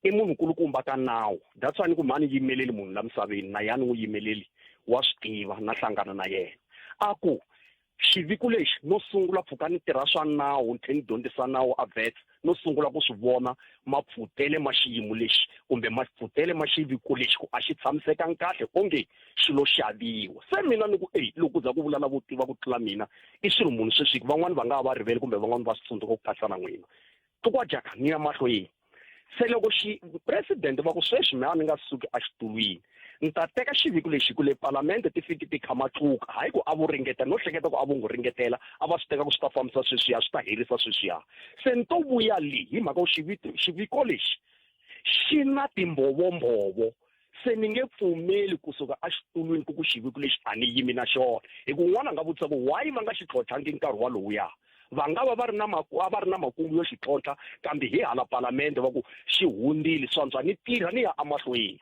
Speaker 6: i munhu kulukumba ka nawu that's why ni ku mhani yimeleli munhu la misaveni na yani n'wi yimeleli wa swi tiva na hlangana na yena a ku xiviko lexi no sungula pfuka ni tirha swa nawu ni tlhe ni dyondzisa nawu a vet no sungula ku swi vona mapfutele ma xiyimo lexi kumbe mapfutele ma xiviko lexi ku a xi tshamisekangi kahle onge xi lo xaviwa se mina ni ku eyi loko ku za ku vula lavo tiva ku tlula mina i swilo munhu sweswi van'wani va nga ha va rivele kumbe van'wani va swi tsundzuka ku katsa na n'wina Tukwajaka ni ya mahlweni se loko xi president va ku sweswi mina ni nga suki exitulwini
Speaker 11: Ni ta teka xiviko lexi ku le palamende ti fiki ti kha matluka, hayi ku a vo ringeta, no hleketa ku a vo ngo ringetela, a va swi teka ku swi ta fambisa sweswiya, swi ta herisa sweswiya. Se ni to vuya le hi mhaka ku xiviko lexi xi na timbhovombhovo, se ni nge pfumeli kusuka exitulwini ku ku xiviko lexi a ni yimi na xona. Hi ku un'wana a nga vutisa ku why va nga xi tlhontlhangi nkarhi walowuya? Va nga va va ri na a va ri na makungu yo xi tlhontlha, kambe hi hala palamende va ku xi hundzile, swantswa ni tirha ni ya emahlweni.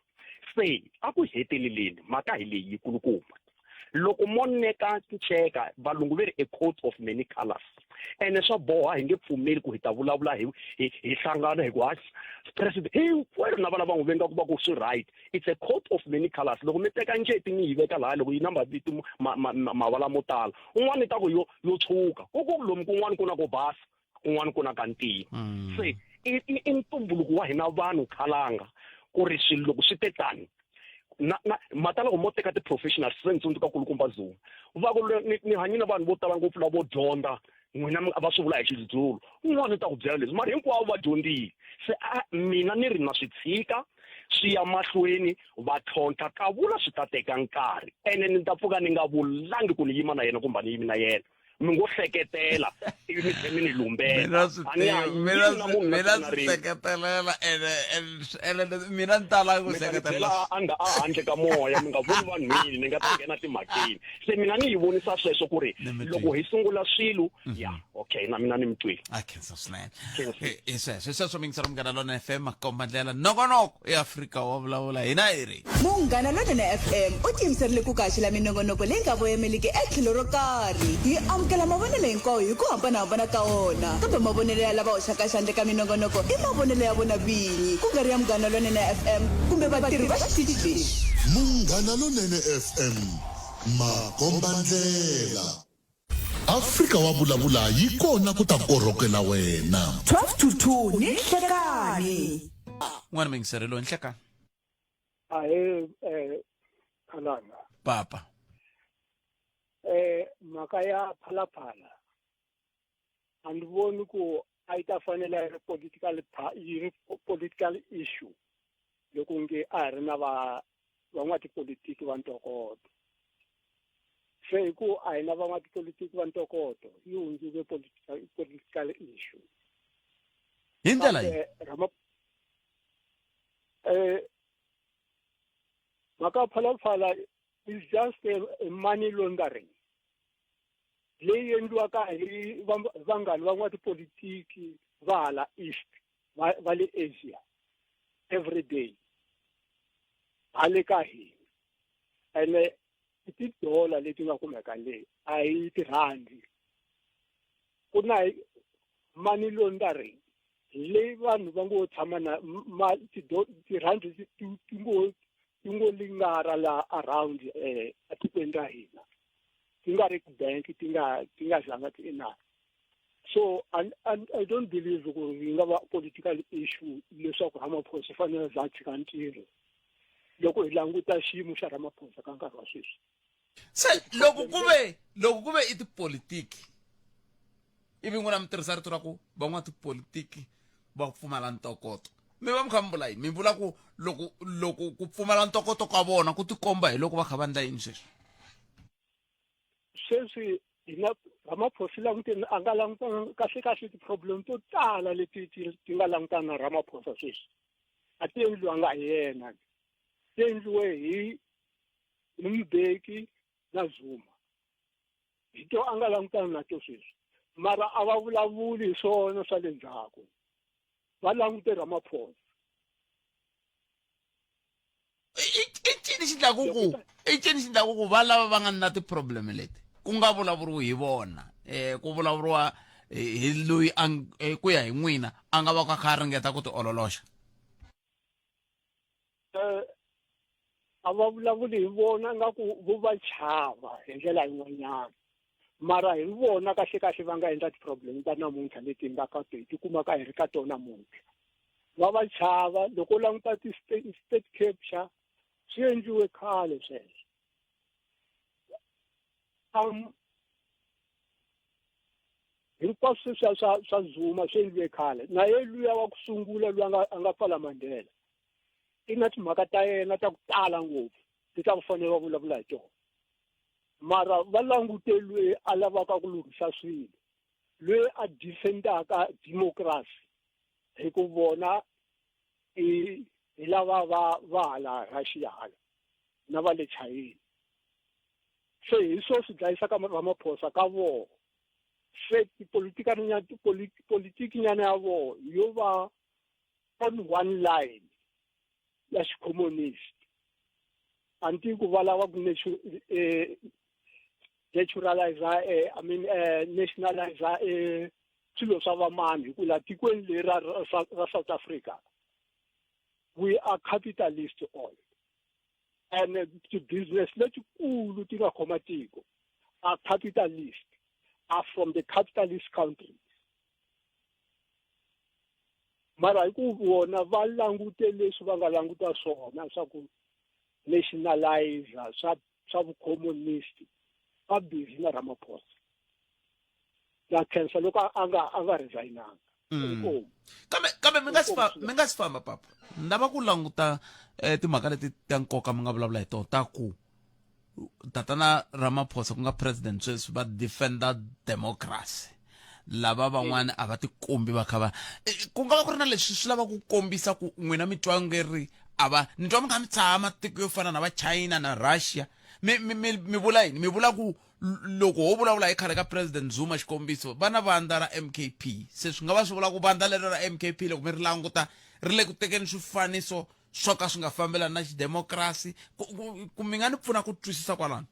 Speaker 11: Se a ku heteleleni mhaka hi leyi yikulukumba. Loko mo neka nceka, valungu ve ri a coat of many colors. Ene swa boha hi nge pfumeli ku hi ta vulavula hi hi hi hlangana hi ku ha president hinkwerhu na vana va n'wi vengaku va ku swi right. It's a coat of many colors. Loko mi teka nceti mi yi veka laha loko yi na mavito mavala mo tala, un'wana i ta ku yo yo tshuka, ku ku lomu kun'wana ku na ko basa, kun'wana ku na ka ntima. Se i ntumbuluko wa hina vanhu khalanga ku ri swilo loko swi te tani na na mata loko mo teka ti-professionals se ni tsundzuka kulukumba Zuma va ku ni hanye na vanhu vo tala ngopfu lavo dyondza n'wina va swi vula hi Xizulu un'wana u ta ku byela leswi mara hinkwavo va dyondzile se a mina ni ri na swi tshika swi ya mahlweni va tlhontlha kavula swi ta teka nkarhi ene ni ta pfuka ni nga vulangi ku ni yima na yena kumbe a ni yimi na yena mi ngo hleketela ivi mi tlhe mi ni lumbeta
Speaker 1: A ni ha yimi na munhu na mina swi hleketelela ene ene mina ni tala ku
Speaker 11: mi ta ni byela a handle ka moya mi nga voni vanhwini ni nga ta nghena timhakeni se mina ni yi vonisa sweswo ku ri loko hi sungula swilo ya okay na mina ni mi twile
Speaker 1: a khensa swinene hi sweswo hi sweswo mingisela Munghana Lonene FM makomba ndlela nongonoko eAfrika wa vulavula hina hi ri
Speaker 3: Munghana Lonene FM u tiyimiserile ku kaxela minongonoko leyi nga voyemeliki etlhelo ro karhi. Hi amukela mavonelo hinkwawo hi ku hambanahambana ka wona, kambe mavonelo ya lava hoxaka xandla eka minongonoko i mavonelo ya vona vinyi, ku nga ri ya Munghana Lonene FM kumbe vatirhi va xitichi lexi.
Speaker 2: Munghana Lonene FM, makombandlela. Afrika wa vulavula yi kona ku ta korhokela wena.
Speaker 3: 12 to 2 ni nhlekani.
Speaker 1: N'wana mingiseri loyi nhlekani.
Speaker 12: Ahee Khalanga.
Speaker 1: Papa.
Speaker 12: Mhaka ya Phalaphala a ni voni ku a yi ta fanela yi ri political yi ri political issue loko nge a hi ri na va van'watipolitiki va ntokoto. Se hi ku a hi na van'watipolitiki va ntokoto yi hundzuke political political issue.
Speaker 1: Hi ndlela yi.
Speaker 12: Mhaka ya Phalaphala is just a money laundering leyi endliwaka hi vanghani van'watipolitiki va hala East va le Asia every day hale ka hina ene i ti-dollar leti nga kumeka le a hi tirhandi ku na money laundering leyi vanhu va ngo tshama na tirhandi ti ngo ti ngo lingara la around etikweni ra hina ti nga ri bank ti nga ti nga zanga ti inani so I don't believe ku yi nga va political issue leswaku Ramaphosa fanele za tshika ntirho loko hi languta xiyimo xa Ramaphosa ka nkarhi wa sweswi.
Speaker 1: Se loko ku ve i tipolitiki ivi n'wina mi tirhisa rito ra ku van'watipolitiki va pfumala ntokoto mi va mi kha mi vula yini mi vula ku loko loko ku pfumala ntokoto ka vona ku tikomba hi loko va kha va endla yini sweswi
Speaker 12: sweswi hina Ramaphosa languteni a nga langutana kahle kahle ti-problem to tala leti ti nga langutana na Ramaphosa sweswi a ti endliwanga hi yena ti endliwe hi Mbeki na Zuma hi to a nga langutana na to sweswi mara a va vulavuli hi swona swa le ndzhaku va langute Ramaphosa
Speaker 1: I cini xi ndlaku ku i cini xi ndlaku ku va lava va nga na ti-problem leti ku nga vulavuriwi hi vona ku vulavuriwa hi loyi a ku ya hi n'wina a nga va ka kha a ringeta ku ti ololoxa
Speaker 12: A va vulavuli hi vona nga ku vo va chava hi ndlela yin'wanyana mara hi vona kahle kahle va nga endla ti-problem ta namuntlha leti hi nga ka hi tikumaka hi ri ka tona namuntlha va va chava loko u languta ti-state capture swi endliwe khale sweswo hinkwaswo swa swa swa Zuma swi endliwe khale na ye luya wa ku sungula luya a nga pfala Mandela i na timhaka ta yena ta ku tala ngopfu. Leti a va fanele va vulavula hi tona. Mara va langute loyi a lavaka ku lunghisa swilo, loyi a defendaka democracy, hi ku vona i hi lava va va hala Russia hala na va le China. Se hi swo swi dlayisaka Ramaphosa ka vona. Se tipolitikanyana politikinyana ya vona yo va on one line ya xikhomonist. A ni tivi ku va lava ku naturalize, I mean, nationalize swilo swa vamani, hi ku la tikweni leri ra South Africa we are capitalist all, and ti-business letikulu ti nga khoma tiko are capitalist, are from the capitalist countries. Mara hi ku vona va langute leswi va nga languta swona swa ku nationalize swa vucommunist, va busy na Ramaphosa. Na khensa loko a nga resignanga. Inkomu.
Speaker 1: Kambe mi nga si famba, papa, ni lava ku languta timhaka leti ta nkoka mi nga vulavula hi tona, ta ku tatana Ramaphosa, ku nga president sweswi, va defenda democracy, lava van'wana a va tikombi va kha va ku nga va ku ri na leswi swi lava ku kombisa ku n'wina mi twa ngeri a va ni twa mi kha mi tshaha matiko yo fana na va China na Russia. Mi vula yini? Mi vula ku loko ho vulavula hi khale ka President Zuma, xikombiso, va na vandla ra MKP, se swi nga va swi vula ku vandla lero ra MKP, loko mi ri languta, ri le ku tekeni swifaniso swo ka swi nga fambelani na xidemokirasi? Ku mi nga ni pfuna ku twisisa kwalano?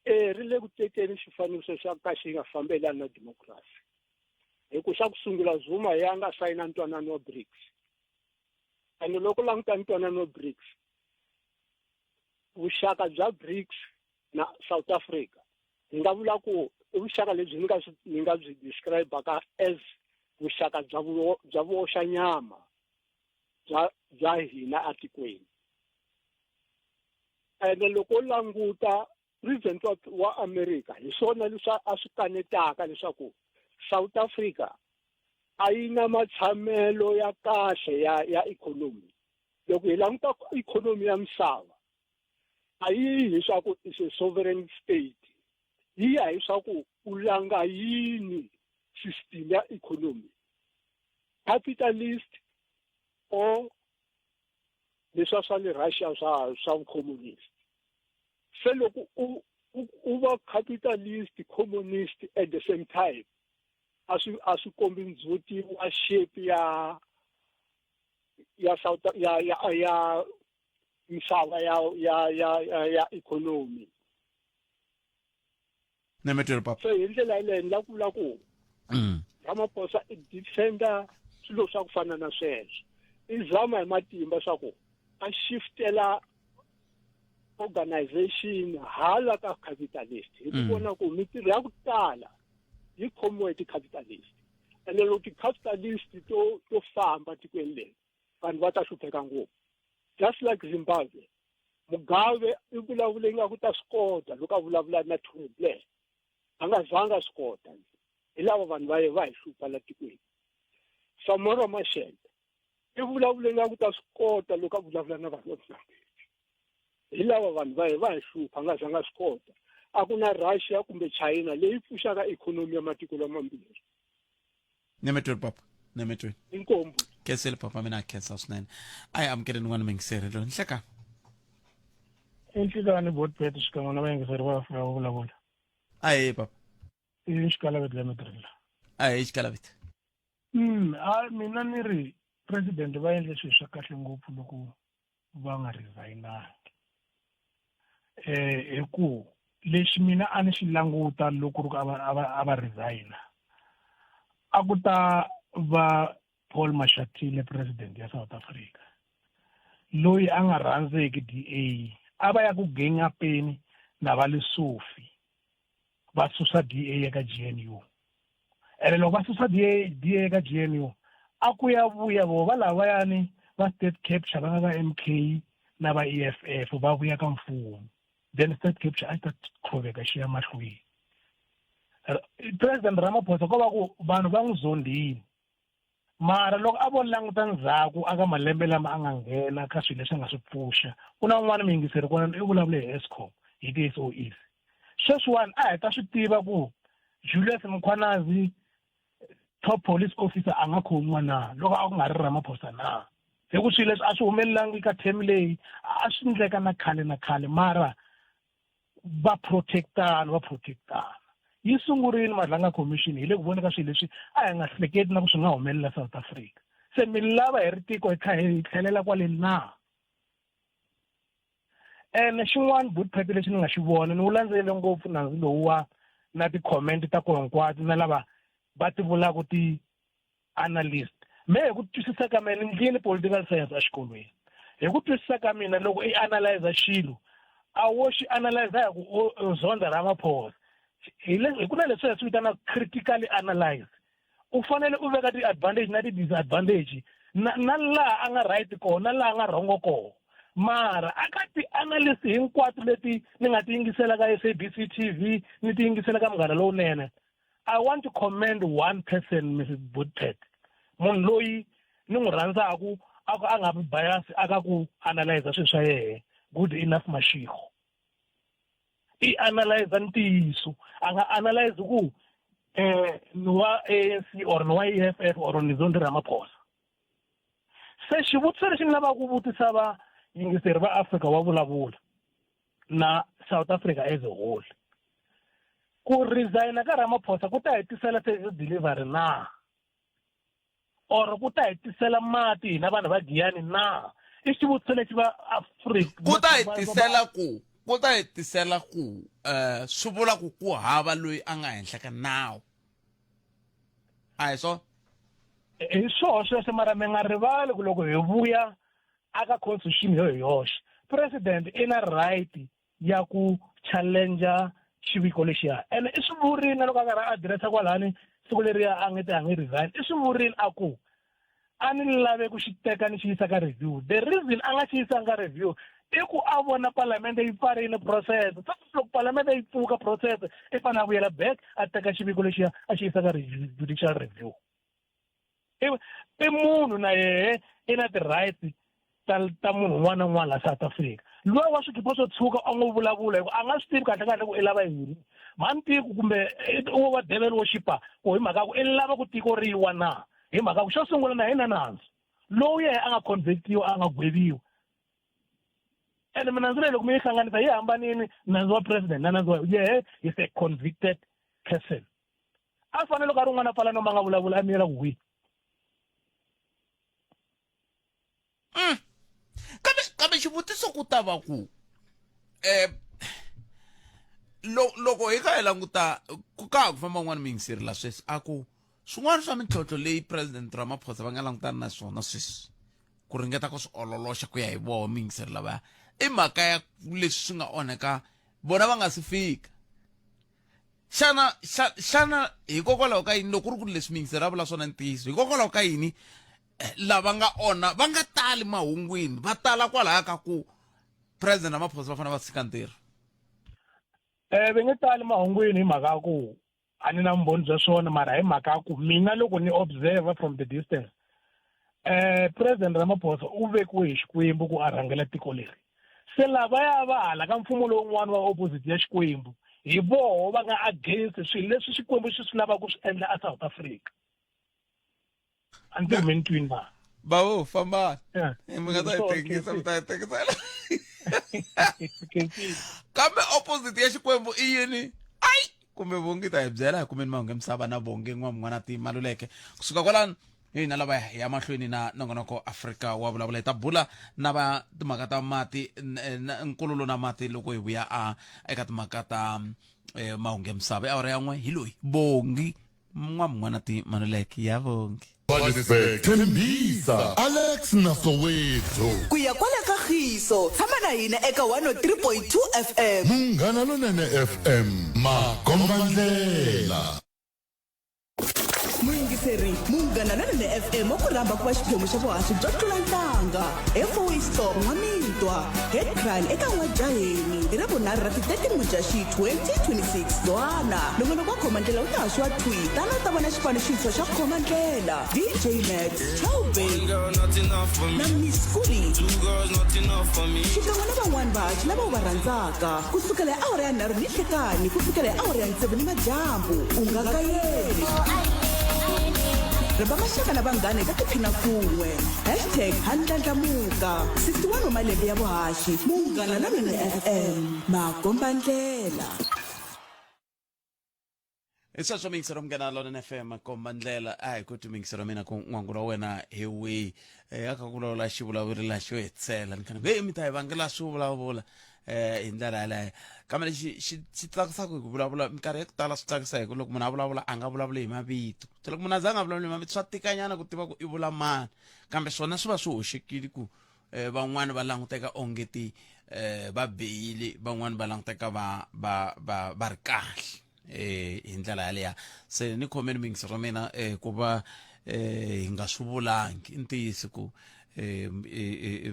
Speaker 12: E ri le ku tekeni xifaniso xa ka xi nga fambelani na democracy, hi ku xa ku sungula Zuma ya nga sayina ntwanano wa BRICS, and loko languta ntwanano wa BRICS, vuxaka bya BRICS na South Africa, hi nga vula ku i vuxaka lebyi ni nga byi describe-aka as vuxaka bya vuoxanyama bya hina atikweni. Ene loko u languta president wa America, hi swona leswi a swi kanetaka leswaku South Africa a yi na matshamelo ya kahle ya economy. Loko hi languta economy ya misava, a yi hi swa ku is a sovereign state, yi ya hi swa ku u langa yini system ya economy, capitalist or leswa swa le Russia swa vucommunist. Se loko u va capitalist, communist at the same time, a swi kombi ndzhuti wa shape ya South ya misava ya economy.
Speaker 1: Nemetweri, papa.
Speaker 12: So hi ndlela yaleyo ni lava ku vula ku Ramaphosa i defender swilo swa ku fana na sweswo, i zama hi matimba swa ku a shiftela organization hala ka capitalist, hi ku vona ku mitirho ya ku tala yi khomiwe hi ti-capitalist, ene loko ti-capitalist to famba tikweni leri, vanhu va ta hlupheka ngopfu, just like Zimbabwe. Mugabe i vulavule nga ku ta swi kota loko a vulavula na Tony Blair, a nga zanga swi kota. Hi lava vanhu va ye va hi hlupha la tikweni. Samora Machel i vulavule nga ku ta swi kota loko a vulavula na vanhu va Mozambique. Hi lava vanhu va ye va hi hlupha, a nga zanga swi kota. A ku na Russia kumbe China leyi pfuxaka ikhonomi ya matiko lamambirhi.
Speaker 1: Nemetweri, papa, nemetweni.
Speaker 12: Inkombu.
Speaker 1: Khensile, papa, mina a khensa swinene. A hi amukeleni n'wana mingiseri loyi. Nhleka.
Speaker 13: Enhlekani, botbet xikan'we na vayingiseri va Afrika va vulavula.
Speaker 1: Ahe, papa.
Speaker 13: I xikalaveti la Matrila.
Speaker 1: Ahe, xikalaveti.
Speaker 13: A mina ni ri president va endle swilo swa kahle ngopfu loko va nga resignangi, hi ku lexi mina a ni xi languta loko ri ku a va resigna, a ku ta va Paul Mashatile president ya South Africa, loyi a nga rhandzeki DA, a va ya ku gengapeni na va Lesufi va susa DA eka GNU. Ene loko va susa DA eka GNU, a ku ya vuya vo va lavayani va state capture, va nga va MK na va EFF, va vuya ka mfumo, then state capture a yi ta qhuveka xi ya mahlweni. President Ramaphosa ko va ku vanhu va n'wi zondhini. Mara loko a vo languta ndzhaku aka malembe lama a nga nghena ka swilo leswi a nga swi pfuxa, ku na un'wana muyingiseri kwalano i vulavule hi Eskom, hi ti-S_O_Es. Sweswiwani a hi ta swi tiva ku Julius Mkhwanazi top police officer a nga khomiwa na loko a ku nga ri Ramaphosa na? Hi ku swilo leswi a swi humelelangi ka term leyi, a swi ndleka na khale na khale mara va protectana va protectana. Yi sungurile Madlanga Commission hi le ku vona ka swilo leswi a hi nga hleketi na ku swi nga humelela South Africa. Se mi lava hi ri tiko hi kha hi tlhelela kwale na? Ene xin'wana Bootpet lexi ni nga xi vona ni wu landzelele ngopfu nandzu lowuwa na ti-comment ta koho hinkwato na lava va ti vulaka ti-analyst. Me hi ku twisisa ka mina ni ndlile political science exikolweni. Hi ku twisisa ka mina loko i analyzer xilo a wo xi analyzer hi ku u zonda Ramaphosa. Hi le ku na leswi hi swi vitanaka critically analyze. U fanele u veka ti-advantage na ti-disadvantage na na laha a nga right kona na laha a nga wrong kona. Mara a ka ti-analyst hinkwato leti ni nga ti yingisela ka S_A_B_C T_V ni ti yingisela ka Munghana Lowunene I want to commend one person Mrs Bootpet munhu loyi ni n'wi rhandzaku a ku a nga vi bias a ka ku analyze swilo swa yehe good enough Mashego i analyze ntiyiso a nga analyze ku eh ni wa ANC or ni wa EFF or ni Zondi Ramaphosa se xivutiso lexi ni lavaka ku vutisa va yingiseri va Afrika wa vulavula na South Africa as a whole ku resigna ka Ramaphosa ku ta hi tisela service delivery na or ku ta hi tisela mati hina vanhu va Giyani na i xivutiso lexi va Afrika
Speaker 1: ku ta hi tisela ku ku ta hi tisela ku eh swi vula ku ku hava loyi a nga henhla ka nawu a hi swona
Speaker 13: hi swoho sweswo mara mi nga rivali ku loko hi vuya aka constitution yo hi yoxe president i na right ya ku challenger xiviko lexiya ene i swi vurile na loko a karhi a adiresa kwalani siku leriya a nge te a nge resign i swi vurile a ku a ni lave ku xi teka ni xi yisa ka review the reason a nga xi yisanga ka review i ku a vona palamende yi pfarile process se loko palamende yi pfuka process i fanele a vuyela back a teka xiviko lexiya a xi yisa ka judicial review i i munhu na yehe i na ti-rights ta ta munhu un'wana na un'wana la South Africa luwa wa swikipa swo tshuka a ngo vulavula hi ku a nga swi tivi kahle kahle ku i lava yini mhani tiko kumbe u wa devil worshiper ku hi mhaka ku i lava ku tiko ri wa na hi mhaka ku xo sungula na yena nandzu lowu yehe a nga convictiwa a nga gweviwa ene minandzu leyi loko mi yi hlanganisa yi hambanile nandzu wa president na nandzu wa yehe is a convicted person a fanele loko a ri un'wana a pfala nomu a nga vulavuli a miyela ku hwi
Speaker 1: mm. kambe kambe xivutiso ku ta va ku eh loko hi kha hi languta ku ka ha ku famba un'wana muyingiseri la sweswi a ku swin'wana swa mintlhontlho leyi president Ramaphosa va nga langutana na swona sweswi ku ringeta ku swi ololoxa ku ya hi voho muyingiseri lavaya i mhaka ya leswi swi nga onheka vona va nga si fika xana xana hikokwalaho ka yini loko ku ri ku leswi miyingiseri a vula swona ntiyiso hikokwalaho ka yini eh, lava nga onha va nga tali mahungwini va tala kwalaya ka ku president Ramaphosa va fanele va tshika ntirho
Speaker 13: eh va nge tali mahungwini hi mhaka ya ku a ni na vumbhoni bya swona mara hi mhaka ya ku mina loko ni observer from the distance eh president Ramaphosa u vekiwe hi Xikwembu ku a rhangela tiko leri se lavaya va hala ka mfumo lowun'wana wa opposite ya Xikwembu hi voho va nga against swilo leswi Xikwembu xi swi lavaka ku swi endla a South Africa a ndzi mi ni twini na
Speaker 1: bawo fambani mi nga ta yi tengisa mi ta yi tengisela kambe opposite ya Xikwembu i yini ai kumbe vongi ta hi byela hi kumeni mahungu ya misava na vongi n'wamun'wana ti maluleke kusuka kwalano hi hina lava ya mahlweni na nongonoko afrika wa vulavula hi ta bula na va timhaka ta mati nkululo na mati loko hi vuya a eka timhaka ta eh, mahungu ya misava i awara ya n'we hi loyi bongi n'wamun'wana ti maluleke ya bongi
Speaker 2: Johannesburg, Tembisa, Alex na Soweto.
Speaker 3: Ku ya kwala ka Khiso, tshama na hina eka 103.2 FM.
Speaker 2: Munghana Lonene FM, makombandlela.
Speaker 3: Muyingiseri, Munghana Lonene FM wa ku rhamba ku va xiphemu xa vuhaxi byo tlula ntanga eFoeistop N'wamitwa, Headkraal eka N'wajaheni hi Ravunharhu ra ti 13 Mudyaxihi 2026. Zwana, nongonoko wa Khomandlela wu ta haxiwa thwi, tana u ta vona xipano xintshwa xa Khomandlela, DJ Max, Chowbay na Miss Kuli xikan'we na van'wana vahaxi lava u va rhandzaka ku sukela hi awara ya nharhu ni nhlekani ku fikela hi awara ya tsevu ni madyambu. U nga kayeli. Rhamba maxaka na vanghana hi ta tiphina kun'we. Hashtag ha ndlandlamuka. 61 wa malembe ya vuhaxi, Munghana Lonene FM, makombandlela.
Speaker 1: Hi sweswo miyingisero munghana Lonene FM komba ndlela a hi ku ti miyingisero mina ku n'wangulo wa wena hi wihi eh, a kha ku vulavula xivulavuri la xo hetisela ni khana hey mi ta hi vangela swo vulavula eh hi ndlela yaleyo kambe lexi xi xi tsakisaka hi ku vulavula minkarhi ya ku tala swi tsakisa hi ku loko munhu a vulavula a nga vulavuli hi mavito se loko munhu a za a nga vulavuli hi mavito swa tikanyana ku tiva ku i vula mani kambe swona swi va swi hoxekile ku eh, van'wani va languteka onge ti eh, va bihile van'wani va languteka va va va va ri kahle eh hi ndlela yaleya se ni khomeni mingisi ra mina eh ku va eh hi nga swi vulangi i ntiyiso ku eh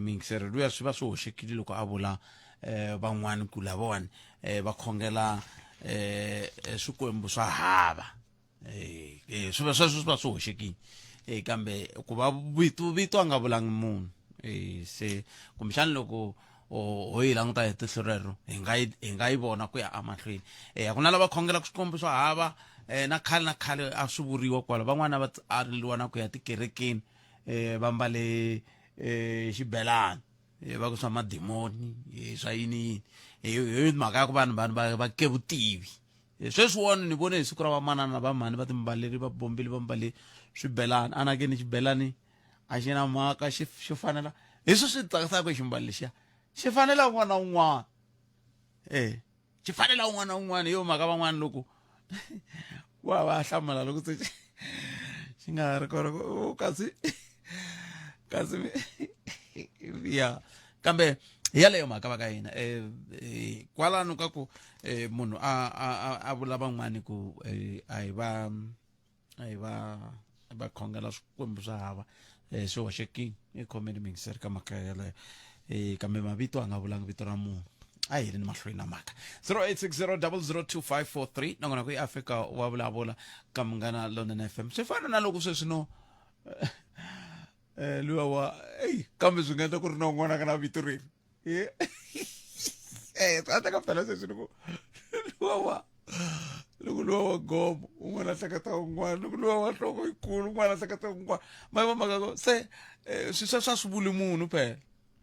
Speaker 1: mingisero luya swi va swi hoxekile loko a vula eh van'wani ku lavawani eh va khongela eh swikwembu swa hava eh, eh swi va sweswo swi va swi hoxekile eh kambe ku va vito vito a nga vulangi munhu eh se kumbexana loko ho yi languta hi tihlo rero hi nga yi hi nga yi vona ku ya emahlweni eh a ku na lava khongelaka swikwembu swa hava eh na khale na khale a swi vuriwa kwala van'wana va ariliwa na ku ya tikerekeni eh va mbale eh xibelani eh, va ku swa madimoni eh, swa yini yini hi mhaka ya ku vanhu vanhu va va ke vutivi Eh, sweswi wona ni vone hi siku ra vamanana va mhani va timbaleri va bombile va mbale swibelani anakeni xibelani a xi na mhaka xi xi fanela hi swi swi tsakisaka ximbalo lexiya xi fanela un'wana na un'wana eh xi fanela un'wana na un'wana hi yo mhaka van'wana loko wa va hlamala loko se xi nga ha ri kona kasi kasi ya kambe hi yaleyo mhaka va ka hina um kwalano ka ku um munhu a a a vula van'wani ku a hi va a hi va va khongela swikwembu swa hava um swi hoxekile i khomeni mingiseri ka mhaka yaleyo um kambe mavito a nga vulanga vito ra munhu a hi ri ni mahlweni na mhaka 0860002543 nongonoko i afrika wa vulavula ka munghana lonene fm swi fana na loko sweswi no eh luwa wa eyi kambe swi nga endla ku ri na un'wana a nga na vito reri eh swi endleka phela sweswi loko luwa wa loko luwa wa gomo un'wana a hleketa un'wana loko luwa wa nhloko yikulu un'wana a hleketa un'wana ma yi mhaka ko se eh, swi swa swa swi vuli munhu phela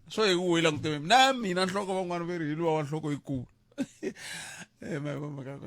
Speaker 1: swo hi wo yi langute na mina nhloko van'wana ve ri hi luwa wa nhloko yikulu Eh,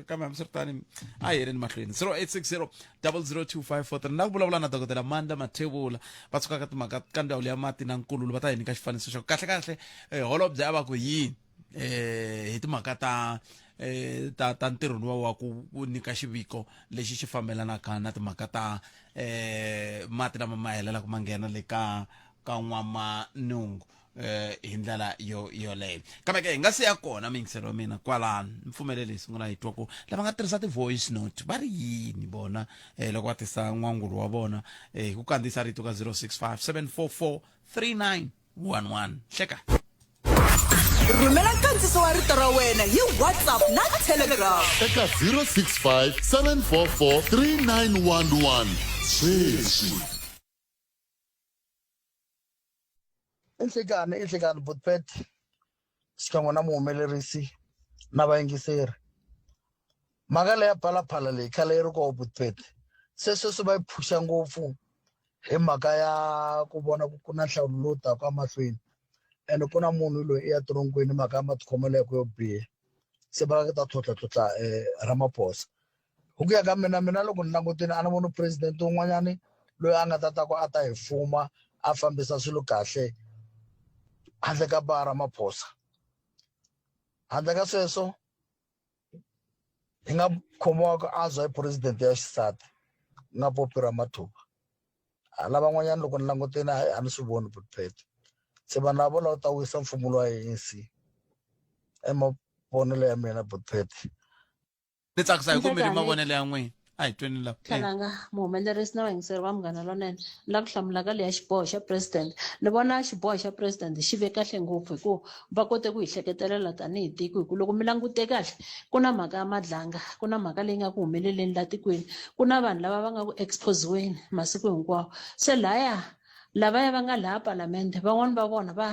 Speaker 1: kambe hambiswiritano a hi yeleni mahlweni 0860 002543 na ku vulavula na dokodela mandla mathevula va tsukaka timhaka ka ndzawulo ya mati na nkululo va ta hi nyika xifaniso xa ku kahle kahle eh, holobye a va ku yini eh hi timhaka ta eh ta ta ntirho luwa wa ku nyika xiviko lexi xi fambelanaka na timhaka ta eh mati lama ma helelaka ma nghena le ka ka n'wamanungu eh hi ndlela yo yoleyo kambe ke hi nga si ya kona miyingiselo wa mina kwalano ni pfumelele hi sungula hi twa ku lava nga tirhisa ti-voice note va ri yini vona eh loko va tisa n'wangulo wa vona eh hi ku kandziyisa rito ka 065 744 3911 hleka
Speaker 3: Rhumela nkandziso wa rito ra wena hi WhatsApp na Telegram.
Speaker 2: Eka 065 744 3911 sweswi.
Speaker 14: I nhlikani i nhlikani Botpet xikan'we na muhumelerisi na vayingiseri mhaka leya phalaphala leyi khale yi ri koho Botpet se sweswi va yi phusha ngopfu hi mhaka ya ku vona ku ku na nhlawulo lowu taka emahlweni ene ku na munhu loyi i ya toronkweni hi mhaka ya matikhomelo ya ku yo biha se va ta tlhontlha um Ramaphosa Hi ku ya ka mina mina loko ni langutile a ni voni president un'wanyani loyi a nga ta ta ku a ta hi fuma a fambisa swilo kahle handle ka ba Ramaphosa handle ka sweswo hi nga khomiwa ku antswa hi president ya xisati ku nga Poppy Ramathuba hala van'wanyana loko ni langutile hayi a ni swi voni Butpet se vanhu lava vo lava ku ta wisa mfumo lowa ANC i mavonelo ya mina Butpet
Speaker 1: ni tsakisa hi ku mi ri mavonelo ya n'wina A hi tweni lava.
Speaker 15: Khalanga, muhumelerisi na vayingiseri va Munghana Lonene, ni lava ku hlamula ka leya xiboho xa president. Ni vona xiboho xa president xi ve kahle ngopfu hi ku va kote ku hi hleketelela tanihi tiko hi ku loko mi langute kahle ku na mhaka ya Madlanga, ku na mhaka leyi nga ku humeleleni la tikweni, ku na vanhu lava va nga ku expose-weni masiku hinkwawo. Se laya lavaya va nga laha palamende van'wani va vona va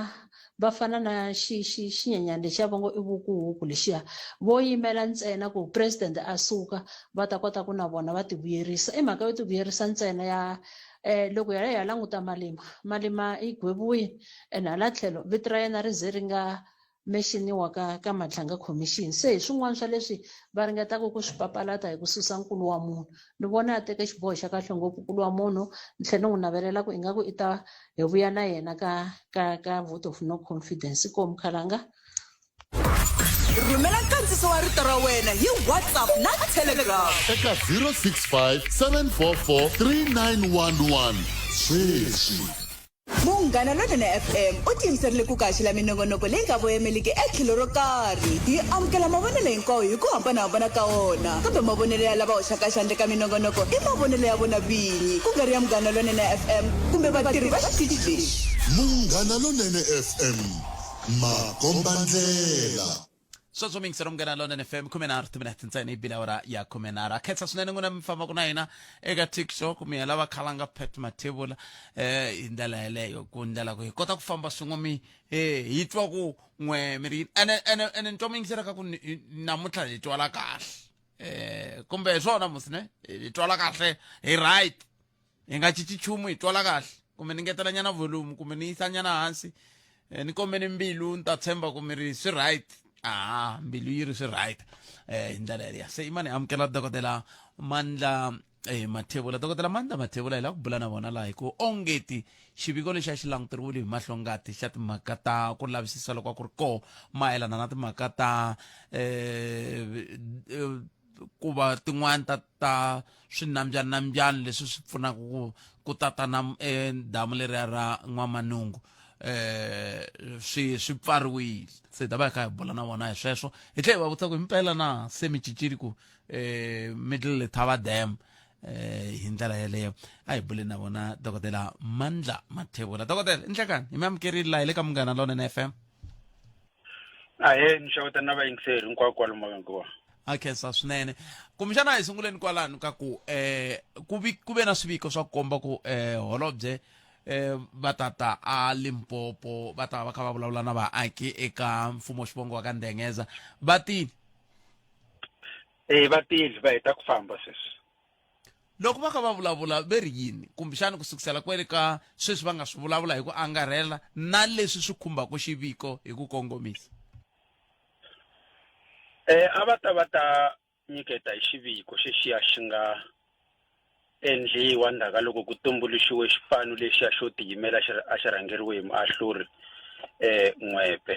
Speaker 15: va fana na xi xi xinyenyana lexiya va ngo i vukuhuku lexiya vo yimela ntsena ku president a suka va ta kota ku na vona va ti vuyerisa i mhaka yo ti vuyerisa ntsena ya eh loko hi ya languta Malema Malema i gweviwile and hala tlhelo vito ra yena ri ze ri nga mexiniwa ka ka Madlanga Commission se hi swin'wana swa leswi va ringetaka ku swi papalata hi ku susa nkulu wa munhu ni vona a teke xiboho xa kahle ngopfu nkulu wa munhu ni tlhela ni n'wi navelela ku ingaku i ta hi vuya na yena ka ka ka vote of no confidence inkomu khalanga.
Speaker 3: Rhumela nkandziso wa rito ra wena hi WhatsApp na Telegram.
Speaker 2: Eka 065 744 3911 sweswi.
Speaker 3: Munghana Lonene FM u tiyimiserile ku kaxela minongonoko leyi nga voyemeliki etlhelo ro karhi. Hi amukela mavonelo hinkwawo hi ku hambanahambana ka wona, kambe mavonelo ya lava hoxaka xandla eka minongonoko i mavonelo ya vona vinyi, ku nga ri ya Munghana Lonene FM kumbe vatirhi va xitichi lexi.
Speaker 2: Munghana Lonene FM, makombandlela.
Speaker 1: Sweswo mi yingisela Munghana Lonene FM, 13 timinete ntsena yi bile awara ya 13. A khensa swinene n'wina mi fambaka na hina eka TikTok, mi ya lava khalanga Pat Mathebula hi ndlela yeleyo, ku ndlela ku hi kota ku famba swin'we mi hi twa ku n'we mi ri yini. Ene ene ene ni twa mi yingisela ka ku namuntlha hi twala kahle, kumbe hi swona musi ne hi twala kahle, hi right, hi nga cinci nchumu, hi twala kahle, kumbe ni ngetela nyana volume kumbe ni yisa nyana hansi, ni kombe ni mbilu, ni ta tshemba ku mi ri swi right. Aha, mbilu yi ri swi right hi ndlela yaliya. Se imani amukela dokodela Mandla Mathebula. Dokodela Mandla Mathebula, hi lava ku bula na vona laha hi ku ongeti xiviko lexi a xi languteriwile hi mahlongati xa timhaka ta ku lavisisa loko a ku ri koho mayelana na timhaka ta ku va tin'wani ta ta swinambyana-nambyana leswi swi pfunaka ku ku tata na damu leriya ra N'wamanungu swi swi pfariwile. Se hi ta va hi kha hi bula na vona hi sweswo, hi tlhela hi va vutisa ku himpela na se mi cincile ku Middle Letaba Dam hi ndlela yeleyo. A hi buleni na vona dokodela Mandla Mathebula. Dokodela, i nhlekani, hi mi amukerile laha hi le ka Munghana Lonene FM.
Speaker 16: Ahee, ni xeweta na vayingiseri hinkwako kwalomu ka kona.
Speaker 1: A khensa swinene. Kumbexana a hi sunguleni kwalano ka ku ku vi ku ve na swiviko swa ku komba ku holobye va ta ta a Limpopo, va ta va kha va vulavula na vaaki eka mfumo xivongo wa ka Ndengeza. Va tile?
Speaker 16: Eh, va tile, va heta ku famba sweswi.
Speaker 1: Loko va kha va vulavula ve ri yini? Kumbexana ku sukusela kwele ka sweswi va nga swi vulavula hi ku angarhela na leswi swi khumbaka xiviko hi ku kongomisa.
Speaker 16: A va ta va ta nyiketa hi xiviko xexiya xi nga endliwa ndzhaku ka loko ku tumbuluxiwe xipano lexiya xo tiyimela xi a xi rhangeriwe hi muahluri N'wepe.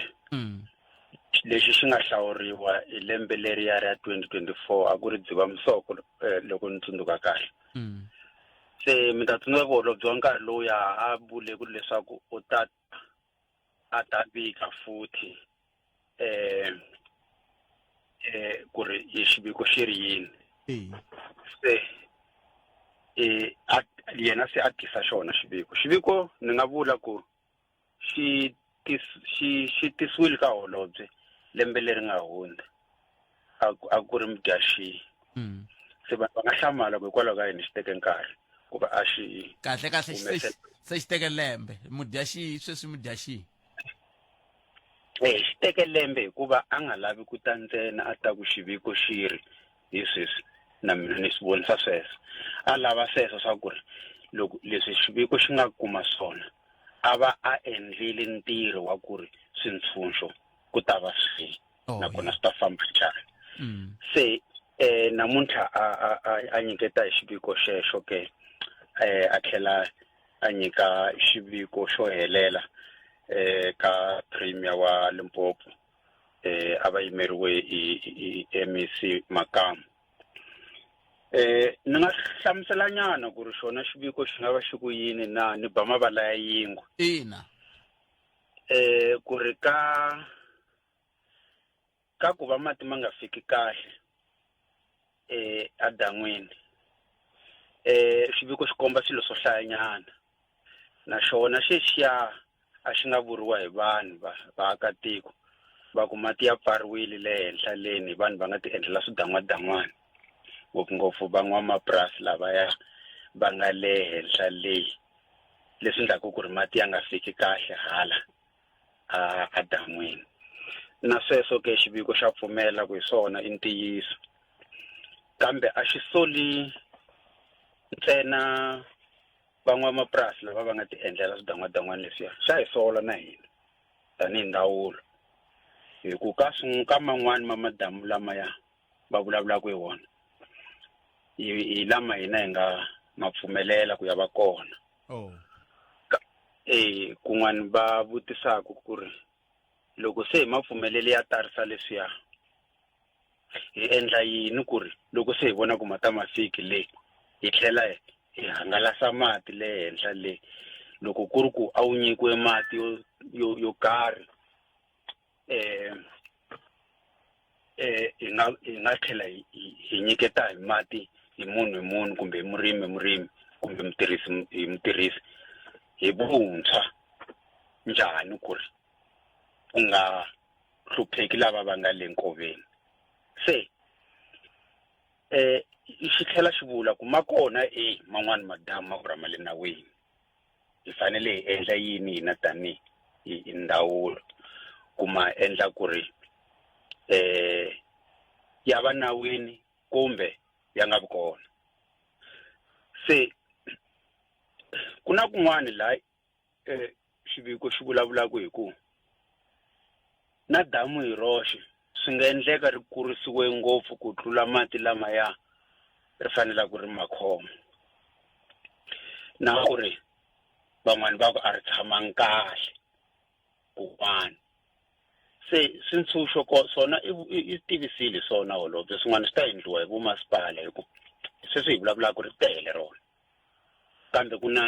Speaker 16: Lexi xi nga hlawuriwa hi lembe leriya ra 2024, a ku ri Dzivamisoko loko ni tsundzuka kahle. Se mi ta tsundzuka ku holobye wa nkarhi lowuya a vule ku leswaku u ta a ta vika futhi ku ri hi xiviko xi ri yini. Se a yena se a tisa xona xiviko. Xiviko ni nga vula ku xi xi xi tisiwile ka holobye lembe leri nga hundza, a ku ri Mudyaxihi. Se vanhu va nga hlamala ku hikwalaho ka yini xi teke nkarhi ku va a xi
Speaker 1: Kahle kahle se xi teke lembe Mudyaxihi, sweswi Mudyaxihi.
Speaker 16: Xi teke lembe hikuva a nga lavi ku ta ntsena a ta ku xiviko xi ri hi sweswi, na mina ni swi vonisa sweswo. A lava sweswo swa ku ri loko leswi xiviko xi nga kuma swona a va a endlile ntirho wa ku ri swintshunxo ku ta va swihi nakona swi ta famba njhani. Se namuntlha a nyiketa hi xiviko xexo ke, a tlhela a nyika xiviko xo helela ka Premier wa Limpopo, a va yimeriwe hi MEC Makamu. Ni nga hlamusela nyana ku ri xona xiviko xi nga va xi ku yini na ni ba mavala ya yingwe.
Speaker 1: Ina.
Speaker 16: Ku ri ka ku va mati ma nga fiki kahle adan'wini. Xiviko xi komba swilo swo hlayanyana naxona xexiya a xi nga vuriwa hi vanhu va vaakatiko va ku mati ya pfariwile le henhla leni hi vanhu va nga ti endlela swidan'wadan'wana ngopfungopfu van'wamapurasi lavaya va nga le henhla leyi leswi endlaku ku ri mati ya nga fiki kahle hala a a dan'wini na sweswo ke xiviko xa pfumela ku hi swona i ntiyiso kambe a xi soli ntsena van'wamapurasi lava va nga ti endlela swidan'wadan'wana leswiya xa hi sola na hina tanihi ndzawulo hi ku ka ka man'wani ma madamu lamaya va vulavulaka hi wona hi lama hina hi nga ma pfumelela ku ya va kona
Speaker 1: oh.
Speaker 16: E kun'wani va vutisaka ku ri loko se hi ma pfumelele ya tarisa leswiya hi endla yini ku ri loko se hi vona ku mata ma fiki le hi tlhela hi hangalasa mati le henhla le loko ku ri ku a wu nyikiwe mati yo yo yo karhi eh eh hi nga hi nga tlhela hi hi nyiketa hi mati hi munhu hi munhu kumbe hi murimi hi murimi kumbe mutirhisi hi mutirhisi hi vuntshwa njhani ku ri ku nga hlupheki lava va nga le nkoveni se eh xi tlhela xi vula ku ma kona e man'wani madamu ma ku ri ma le nawini hi fanele hi endla yini hina tanihi hi ndzawulo ku ma endla ku ri eh ya va nawini kumbe ya nga vi kona se ku na kun'wani laha eh xiviko xi vulavulaka hi ku na damu hi roxe swi nga endleka ri kurisiwe ngopfu ku tlula mati lamaya ri fanelaka ri ma khoma na ku ri van'wani va ku a ri tshamangi kahle kun'wana se swintshunxo ko swona i tivisile swona holobye swin'wana swi ta endliwa hi vomasipala hi ku sweswi hi vulavulaka ri tele rona kambe ku na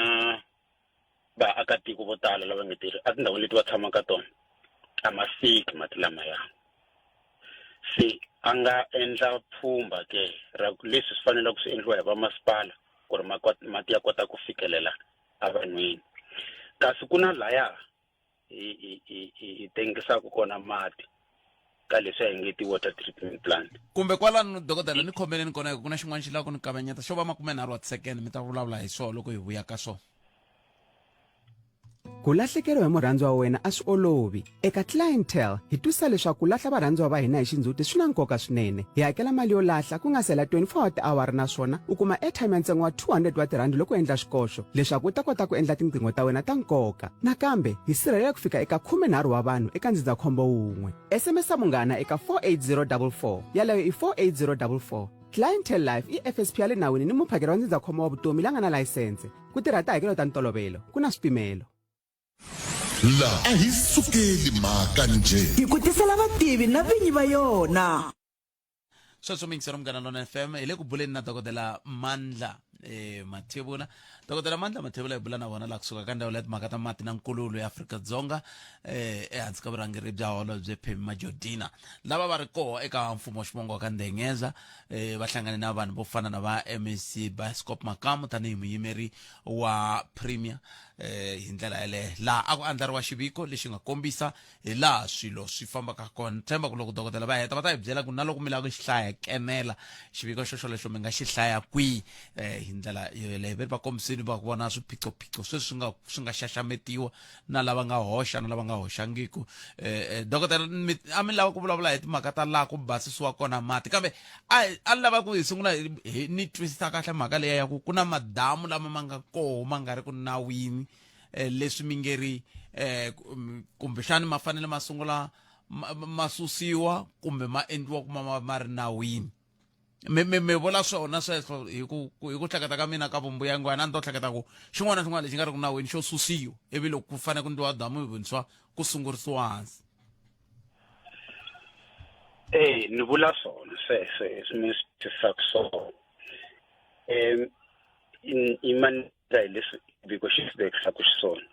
Speaker 16: vaakatiko vo tala lava nge tirhi etindhawini leti va tshamaka ka tona a ma fiki mati lamaya se a nga endla pfhumba ke ra leswi swi faneleke swi endliwa hi vamasipala ku ri mati ya kota ku fikelela evanhwini kasi ku na laya hi hi hi hi tengisaka kona mati ka leswi a hi nge ti-water treatment plant
Speaker 1: kumbe kwalano dokodela ni khomeleni kona ku na xin'wana xi lava ku ni kavanyeta xo va makumenharhu wa tisekende mi ta vulavula hi swona loko hi vuya ka swona
Speaker 17: Ku lahlekeriwa hi murhandziwa wa wena a swi olovi. Eka Clientele, hi twisisa leswaku ku lahla varhandziwa va hina hi xindzhuti swi na nkoka swinene. Hi hakela mali yo lahla ku nga si hela 24 wa tiawara naswona u kuma airtime ya ntsengo wa 200 wa tirhandi loko u endla xikoxo leswaku u ta kota ku endla tinqingho ta wena ta nkoka. Nakambe, hi sirhelela ku fika eka 13 wa vanhu eka ndzindzakhombo wun'we. SMS Munghana eka 48044. Yaleyo i 48044. Clientele Life i FSP ya le nawini ni muphakeri wa ndzindzakhombo wa vutomi la nga na layisense. Ku tirha tihakelo ta ntolovelo ku na swipimelo.
Speaker 2: La a hi sukeli mhaka njhe.
Speaker 3: Hi ku tisela vativi na vinyi va yona.
Speaker 1: Sweswo miyingisero Munghana Lona FM hi le ku buleni na dokodela Mandla eh, Mathebula. Dokodela Mandla Mathebula hi bula na vona la kusuka ka ndzawulo ya timhaka ta mati na nkululo ya Afrika-Dzonga eh, ehansi ka vurhangeri bya holobye Pemmy Majodina lava va ri koho eka mfumo wa xivongo wa ka Ndengeza eh, va hlangane na vanhu vo fana na va MEC Bioscope Makamu tanihi muyimeri wa Premier eh, hi ndlela yaleyo laha a ku andlariwa xiviko lexi nga kombisa hi laha swilo swi fambaka kona ni tshemba ku loko dokodela va heta va ta hi byela ku na loko mi lava ku xi hlaya kenela xiviko xo xolexo mi nga xi hlaya kwihi eh, hi ndlela yoyeleyo ve ri va kombisini va vona swiphiqophiqo sweswi swi nga swi nga xaxametiwa na lava nga hoxa na lava nga hoxangiku eh, eh, dokodela a mi lava ku vulavula hi timhaka ta laha ku basisiwa kona mati kambe a a ni lava ku hi sungula hi ni twisisa kahle mhaka leya ya ku ku na madamu lama ma nga koho ma nga ri ku nawini eh, leswi mi nge ri eh, kumbexani ma fanele ma sungula ma susiwa kumbe ma endliwa kuma ma ma ri nawini mi mi mi vula swona sweswo hi ku hi ku hleketa ka mina ka vumbuyangwana a ni to hleketa ku xin'wana na xin'wana lexi nga ri ku nawini xo susiwa ivi loko ku fanele ku ndliwa damu hi vuntshwa ku sungurisiwa hansi
Speaker 16: Eh ni vula swona sweswo leswi mi swi twisisaka swona um i mandla hi leswi xiviko xi swi vekisaka xiswona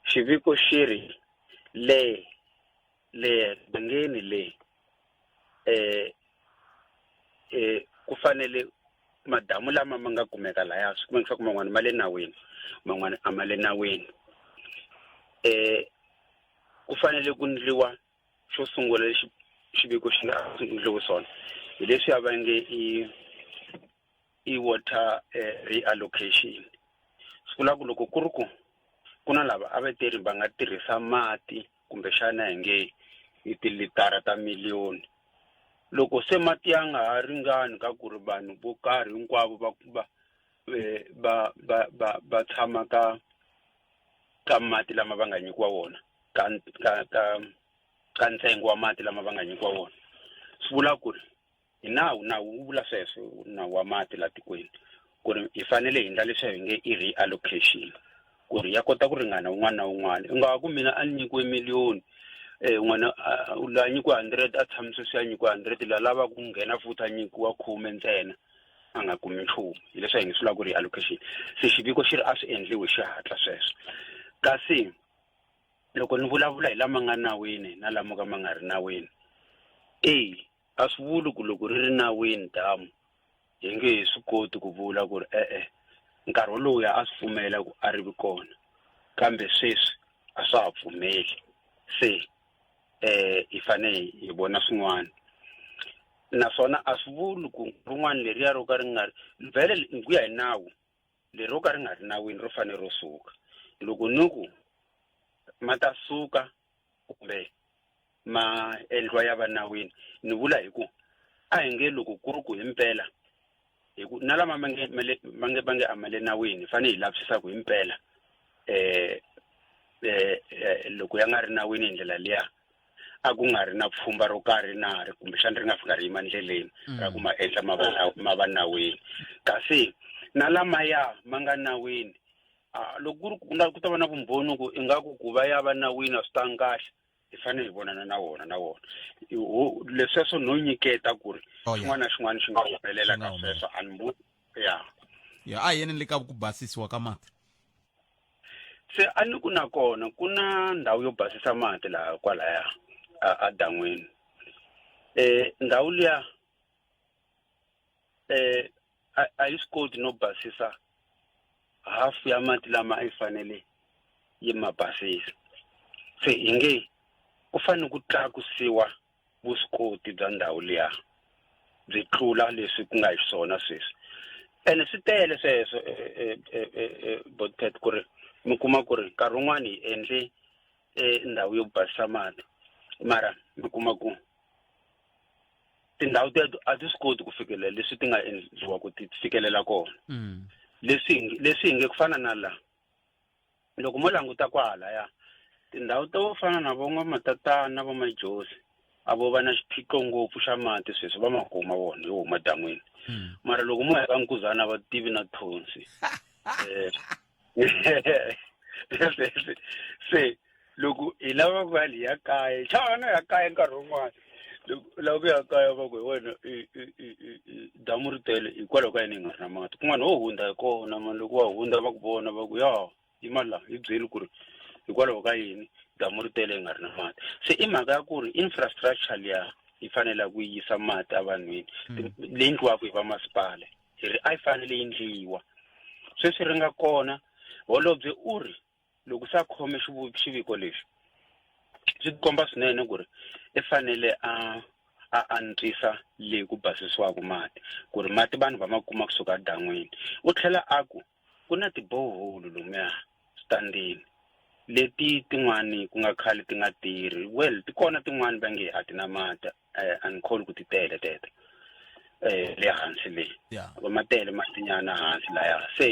Speaker 16: xiviko xi ri le le gangeni le eh eh ku fanele madamu lama ma nga kumeka laya swi kumeka leswaku man'wana ma le nawini man'wana a ma le nawini eh ku fanele ku ndliwa xo sungula lexi xiviko xi nga ndliwi swona hi leswiya va nge i i water eh, reallocation swi vula ku loko ku ri ku ku na lava a va teri va nga tirhisa mati kumbexana hi nge i tilitara ta miliyoni loko se mati ya nga ha ringani ka ku ri vanhu vo karhi hinkwavo va va eh, va va va va tshama ka ka mati lama va nga nyikiwa wona ka ka ka ka ntsengo wa mati lama va nga nyikiwa wona swi vula ku ri hi nawu nawu wu vula sweswo nawu wa mati la tikweni ku ri hi fanele hi endla leswi hi nge i reallocation ku ri ya kota ku ringana un'wana na un'wana u nga ku mina a ni nyikiwe miliyoni um n'wana la nyikiwe hundred a tshami sweswi a nyikiwe hundred la lavaka ku nghena futhi a nyikiwa khume ntsena a nga kumi nchumu hi leswi hi nge swi vula ku reallocation se xiviko xi ri a swi endliwi hi xihatla sweswo kasi loko ni vulavula hi lama nga nawini na lama ka ma nga ri nawini eyi a swi vuli ku loko ri ri nawini damu hi nge he swi koti ku vula ku ri e-e nkarhi woluya a swi pfumela ku a ri vi kona kambe sweswi a swa ha pfumeli se eh hi fanele hi vona swin'wana naswona a swi vuli ku rin'wana leriya ro ka ri nga ri vhele hi ku ya hi nawu leri ro ka ri nga ri nawini ro fanele ro suka loko ni ku ma ta suka kumbe ma endliwa ya va nawini ni vula hi ku a hi nge loko ku ri ku himpela hi ku na lama ma nge ma le ma nge va nge a ma le nawini hi fanele hi lavisisa ku himpela eh eh loko ya nga ri nawini hi ndlela liya a ku nga ri na pfhumba ro karhi na ri kumbexana ri nga fika ri yima ndleleni ra ku ma endla ma va ma va nawini kasi na lamaya ma nga nawini a loko ku ri ku na ku ta va na vumbhoni ku ingaku ku va ya va nawini a swi tangi kahle hi fanele hi vonana na wona na wona lesweswo no nyiketa ku ri oh, xin'wana na xin'wana xi nga humelela ka sweswo a ni ya
Speaker 1: ya a hi yeni le ka ku basisiwa ka mati
Speaker 16: se a ni ku na kona ku na ndhawu yo basisa mati laha kwalaya a dan'wini eh ndhawu liya eh a yi swi koti no basisa hafu ya mati lama a yi fanele yi ma basisa se hi nge ku fanele ku tlakusiwa vuswikoti bya ndhawu liya byi tlula leswi ku nga hi swona sweswi ene swi tele sweswo eh, eh, eh, botpet ku ri mi kuma ku ri nkarhi wun'wani hi endle ndhawu yo basisa mati mara mi kuma ku tindhawu teto a ti swi koti ku fikelela leswi ti nga endliwa ku ti fikelela kona mm. leswi leswi hi nge ku fana na la loko mo languta kwahalaya tindhawu to fana na vo n'wamatatana vo majosi a vo va na xiphiqo ngopfu xa mati sweswi va ma kuma vona yo huma dan'wini hmm. mara loko mo ya ka nkuzana va tivi na thonsi eh, se loko hi lava ku ya liya kaya xana ya kaya nkarhi wun'wana loko u lava ku ya kaya va ku hi wena damu ri tele hikwalaho ka yini hi nga ri na mati kun'wana ho hundza hi kona mani loko wa hundza va ku vona va ku ya yima la hi byeli ku ri hikwalaho ka yini damu ri tele hi nga ri na mati se i mhaka ya ku ri infrastructure liya yi fanele ku yisa mati evanhwini hmm. leyi endliwaka hi vamasipala hi ri a yi fanele yi ndliwa sweswi ri nga kona holobye u ri loko se a khome xiviko lexi swi komba swinene ku ri i fanele a a antswisa leyi ku basisiwaka mati ku ri mati vanhu va ma kuma kusuka edan'wini u tlhela a ku ku na tiboholo lomuya switandini leti tin'wani ku nga khale ti nga tirhi well ti kona tin'wani va nge a ti na mati eh, a ni kholi ku ti tele teto eh le hansi le va ma tele matinyana hansi laya se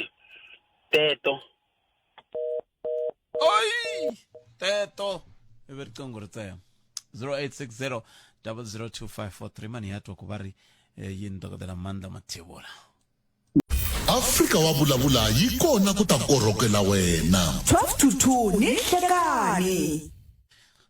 Speaker 16: teto
Speaker 1: oyi teto ivi riqingho ri tsema 0860 002543 mani ya twa ku va ri eh, yini dokodela mandla mathevula
Speaker 2: Afrika wa vulavula yi kona ku ta korhokela wena.
Speaker 3: 12 to 2 ni nhlekani.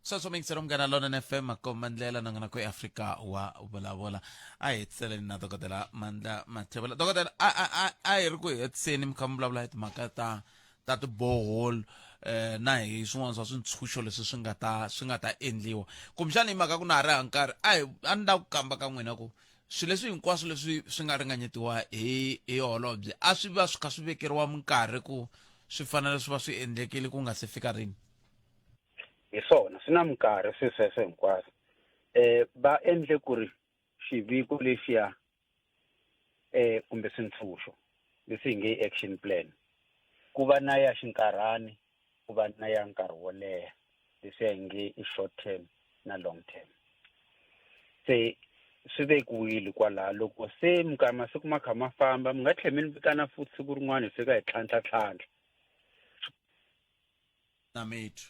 Speaker 1: Sweswo mingiselo munghana lonene fm makomba ndlela nongonoko eafrika wa vulavula a hi hetiseleni na dokodela mandla mathevula dokodela a a a a hi ri ku hetiseni mi kha mi vulavula hi timhaka ta ta tibohol eh na hi swin'wana swa swintshuxo leswi swi nga ta swi nga ta endliwa kumbexana hi mhaka ku na ha ri ha nkarhi a hi a ni lava ku kamba ka n'wina ku Swilo leswi hinkwaswo leswi swi nga ringanyetiwa hi hi holobye a swi va swi kha swi vekeriwa minkarhi ku swi fanele swi va swi endlekile ku nga se fika rini?
Speaker 16: Hi swona swi na minkarhi swi sweswo hinkwaswo. Eh va endle ku ri xiviko lexiya eh kumbe swintshunxo leswi hi nge action plan ku va na ya xinkarhani ku va na ya nkarhi wo leha leswiya hi nge i short term na long term se swi vekiwile kwalaho loko se minkarhi masiku ma kha ma famba mi nga tlhela mi ni vitana futhi siku rin'wana hi fika hi tlhantlha tlhantlha
Speaker 1: na mi twa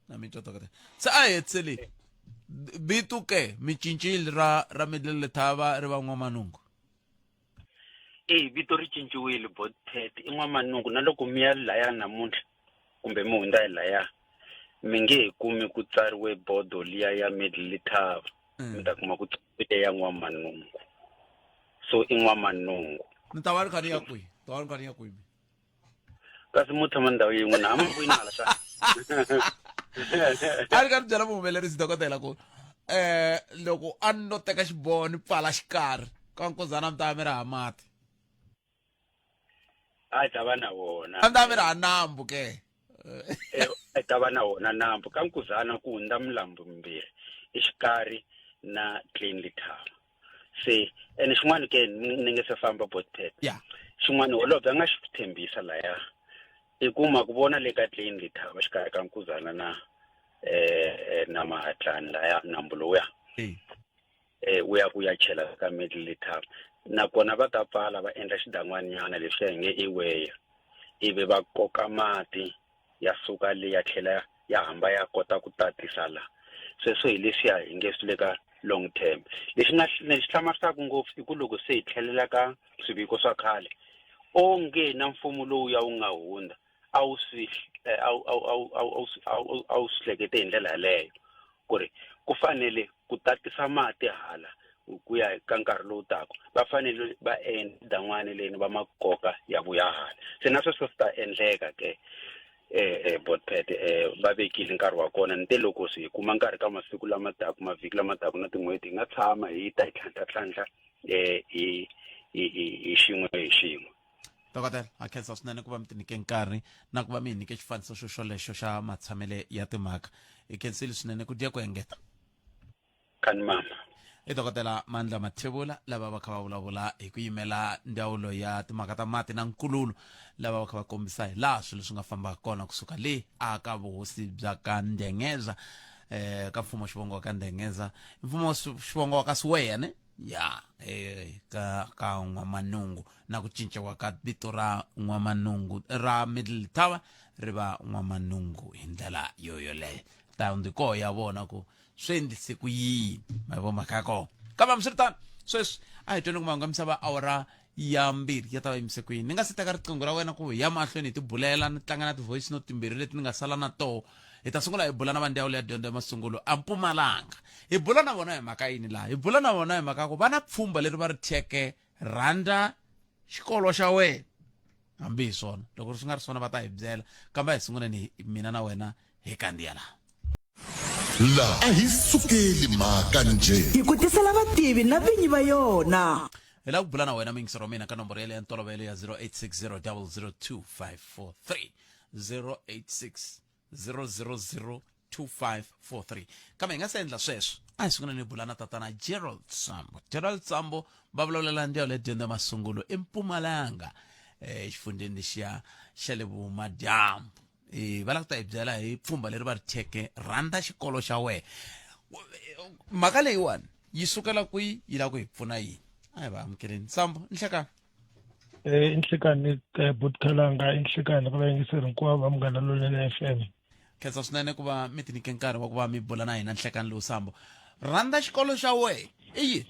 Speaker 1: na mi twa dokodela se a hi hetiseli vito ke mi cincile ra ra Middle Lethaba ri va N'wamanungu
Speaker 16: E vito ri cinciwile Botpet i N'wamanungu na loko mi ya laya namuntlha kumbe mi hundza hi laya mi nge he kumi ku tsariwe bodo liya ya Middle Lethaba mi ta kuma ku tsariwile ya N'wamanungu so i N'wamanungu
Speaker 1: ni ta va ni kha ni ya kwihi ta va ni kha ni ya kwihi
Speaker 16: kasi mo tshama ndhawu yin'we na a mi vuyi na hala xana
Speaker 1: a ni ka ni byela muhumelerisi dokodela ku eh loko a ni no teka xiboho ni pfala xikarhi ka nkuzana mi ta va mi ri ha mati
Speaker 16: a hi ta va na wona
Speaker 1: a mi ta va mi ri ha nambu ke
Speaker 16: Eh, a hi ta va na wona nambu ka nkuzana ku hundza milambu mimbirhi exikarhi na Klein Letaba se ene xin'wana ke ni nge se famba botpet
Speaker 1: yeah.
Speaker 16: xin'wana holobye a nga xi tshembisa laya i kuma ku vona le ka Klein Letaba xikarhi ka nkuzana na eh na mahatlani laya nambu lowuya eh wu ya ku ya chela ka Middle Letaba nakona va ta pfala va endla xidan'wanyana leswiya hi nge i weya ivi va koka mati ya suka le ya tlhela ya hamba ya kota ku tatisa la sweswo hi leswiya hi nge swi le ka long term lexi nga lexi hlamarisaka ngopfu i ku loko se hi tlhelela ka swiviko swa khale onge na mfumo lowuya wu nga hundza a wu swi eh, a wu a wu a wu a wu a wu a wu swi hlekete hi ndlela yaleyo ku ri ku fanele ku tatisa mati hala ku ya ka nkarhi lowu taka va fanele va endla dan'wani leni va ma koka ya vuya hala se na sweswo swi ta endleka ke eh eh botpet eh va vekile nkarhi wa kona ni te loko swi hi kuma nkarhi ka masiku lama taka mavhiki lama taka na tin'hweti hi nga tshama hi ta hi tlhantlha tlhantlha eh hi hi hi xin'we hi xin'we
Speaker 1: Dokodela, ha khensa swinene ku va mi tinyike nkarhi na ku va mi hi nyike xifaniso xo xolexo xa matshamele ya timhaka. Hi khensile swinene ku dya ku engeta.
Speaker 16: Kani mama.
Speaker 1: I Dokodela Mandla Mathebula lava va kha va vulavula hi ku yimela ndzawulo ya timhaka ta mati na nkululo lava va kha va kombisa hi laha swilo swi nga fambaka kona kusuka le a ka vuhosi bya ka Ndengeza eh ka mfumo xivongo wa ka Ndengeza mfumo xivongo wa ka Siweya ne ya eh, ka ka n'wamanungu na ku cinciwa ka vito ra n'wamanungu ra middle tower ri va n'wamanungu hi ndlela yo yoleyo tawundi koho ya vona ku swi endlise ku yini ma vo mhaka ya kona kambe hambiswiritano sweswi a hi tweni ku mahungu ya misava awara ya mbirhi ya ta va yimise ku yini ni nga se teka riqingho ra wena ku hi ya mahlweni hi tibulela ni tlanga na ti-voice note timbirhi leti ni nga sala na toho hi ta sungula hi bula na va ndzawulo ya dyondzo ya masungulo a mpumalanga hi bula na vona hi mhaka yini laha hi bula na vona hi mhaka ku va na pfhumba leri va ri thyeke rhandza xikolo xa wena hambi hi swona loko swi nga ri swona va ta hi byela kambe a hi sunguleni mina na wena hi kandziya laha
Speaker 2: La a hi sukeli mhaka njhe.
Speaker 3: Hi ku tisela vativi na vinyi va yona.
Speaker 1: Hi lava ku bula na wena muyingiseri wa mina ka nomboro yaleyo ya ntolovelo ya 0860 002 543 086 000 2543 kambe hi nga se endla sweswo a hi sungula ni bula na tatana gerald sambo gerald sambo va vulavulela ndzawulo ya dyondzo ya masungulo empumalanga exifundzheni lexiya xa le vumadyambu e va lava ku ta hi byela hi pfhumba leri va ri thyeke rhandza xikolo xa wena mhaka leyiwani yi sukela kwihi yi lava ku hi pfuna yini a hi va amukeleni sambo nhlekani
Speaker 13: Eh, inhlekani eh, butkhalanga inhlekani ka vayingiseri hinkwavo va munghana lonene FM
Speaker 1: khensa swinene ku va mi tinyike nkarhi wa ku va mi bula na hina nhlekani lowu sambo rhandza xikolo xa wena i yini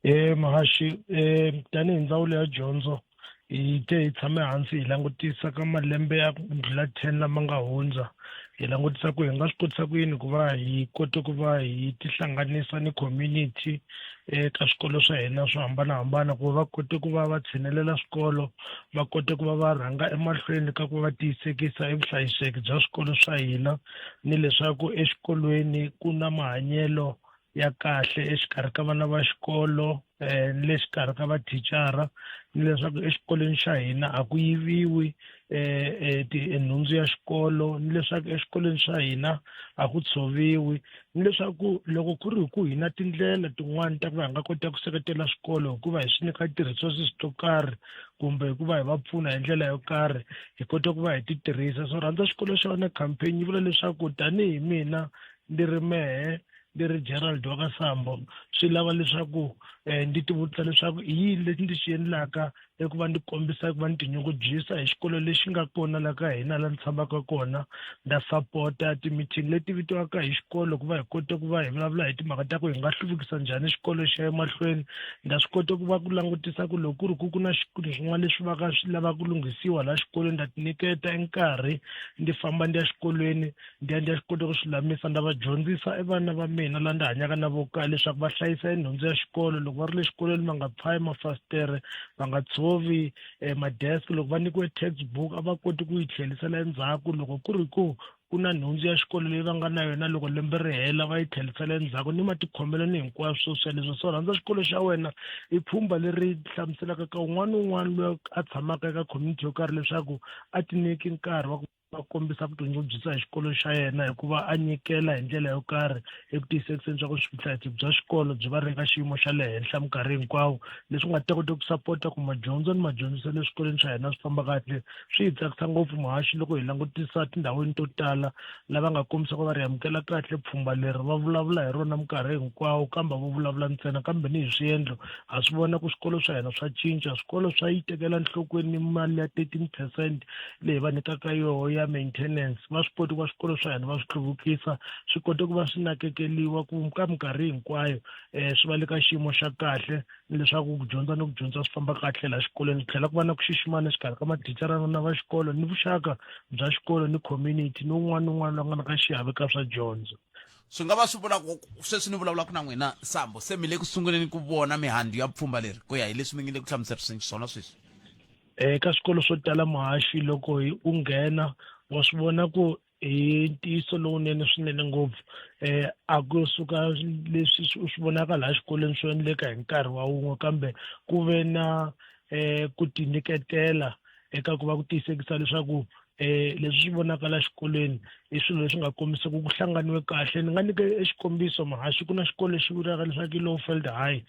Speaker 13: Eh muhaxi eh tanihi ndzawulo ya dyondzo hi te hi tshame hansi hi langutisa ka malembe ya ku ndlula 10 lama nga hundza hi langutisa ku hi nga swi kotisa ku yini ku va hi kote ku va hi tihlanganisa ni community eka swikolo swa hina swo hambanahambana ku va kote ku va va tshinelela swikolo va kote ku va va rhanga emahlweni ka ku va va tiyisekisa evuhlayiseki bya swikolo swa hina ni leswaku exikolweni ku na mahanyelo. ya kahle exikarhi ka vana va xikolo um ni le xikarhi ka mathicara ni leswaku exikolweni xa hina a ku yiviwi um nhundzu ya xikolo ni leswaku exikolweni xa hina a ku tshoviwi ni leswaku loko ku ri hi ku hina tindlela tin'wani ta ku va hi nga kota ku seketela swikolo hikuva hi swi nyika ti-resources to karhi kumbe hikuva hi va pfuna hi ndlela yo karhi hi kota ku va hi ti tirhisa so rhandza xikolo xa wena campaign yi vula leswaku tanihi mina ndzi ri mehe ndzi ri Gerald wa ka Sambo swi lava leswaku um ndzi ti vutisa leswaku i yini lexi ndzi xi endlaka eku va ndzi kombisa ku va ni tinyungubyisa hi xikolo lexi nga kona la ka hina la ni tshamaka kona nda sapota ti-meeting leti vitiwaka hi xikolo ku va hi kota ku va hi vulavula hi timhaka ta ku hi nga hluvukisa njhani xikolo xi ya emahlweni nda swi kota ku va ku langutisa ku loko ku ri ku ku na swin'wana leswi va ka swi lava ku lunghisiwa laha xikolweni nda tinyiketa nkarhi ndzi famba ndi ya xikolweni ndi ya ndi ya swi kota ku swi lulamisa nda va dyondzisa e vana va mina la ndzi hanyaka na vo kaya leswaku va hlayisa enhundzu ya xikolo loko va ri le xikolweni va nga pfayi mafasitere va nga tshovi um madesk loko va nyikiwe textbook a va koti ku yi tlhelisela endzhaku loko ku ri ku ku na nhundzu ya xikolo leyi va nga na yona loko lembe ri hela va yi tlhelisela endzhaku ni matikhomelo ni hinkwaswo sweleswo so rhandza xikolo xa wena i pfhumba leri hlamuselaka ka un'wana ni un'wana loyi a tshamaka eka community yo karhi leswaku a ti nyiki nkarhi wa ku va kombisa ku tinyungubyisa hi xikolo xa yena hikuva a nyikela hi ndlela yo karhi eku tiyisekiseni swa ku vuhlayiseki bya xikolo byi va ri eka xiyimo xa le henhla minkarhi hinkwawo leswi nga ta kota ku sapota ku madyondzo ni madyondziselo eswikolweni swa hina swi famba kahle swi hi tsakisa ngopfu muhaxi loko hi langutisa tindhawini to tala lava nga kombisa ku va ri amukela kahle pfhumba leri va vulavula hi rona minkarhi hinkwawo kambe vo vulavula ntsena kambe ni hi swiendlo ha swi vona ku swikolo swa hina swa cinca swikolo swa yi tekela enhlokweni mali ya 13 percent leyi va nyikaka yoho ya maintenance va swi koti ku va swikolo swa hina va swi hluvukisa swi kote ku va swi nakekeliwa ku ka minkarhi hinkwayo um swi va le ka xiyimo xa kahle ni leswaku ku dyondza ni ku dyondza swi famba kahle laha xikolweni ku tlhela ku va na ku xiximana exikarhi ka mathicara na va xikolo ni vuxaka bya xikolo ni community ni un'wana ni un'wana loyi a nga na ka xiave ka swa dyondzo
Speaker 1: swi nga va swi vula ku sweswi ni vulavulaka na n'wina sambo se mi le ku sunguleni ku vona mihandzu ya pfhumba leri ku ya hi leswi mi nge le ku hlamuseriseni xiswona sweswi
Speaker 13: Eka swikolo swo tala muhaxi loko hi u nghena wa swi vona ku hi ntiyiso lowunene swinene ngopfu um a ku suka leswi u swi vonaka laha xikolweni swo endleka hi nkarhi wa wun'we kambe ku ve na um ku tinyiketela eka ku va ku tiyisekisa leswaku um leswi swi vonakala xikolweni i swilo leswi nga kombisa ku ku hlanganiwe kahle ni nga nyika exikombiso mahaxi ku na xikolo lexi vulaka leswaku i Lowveld High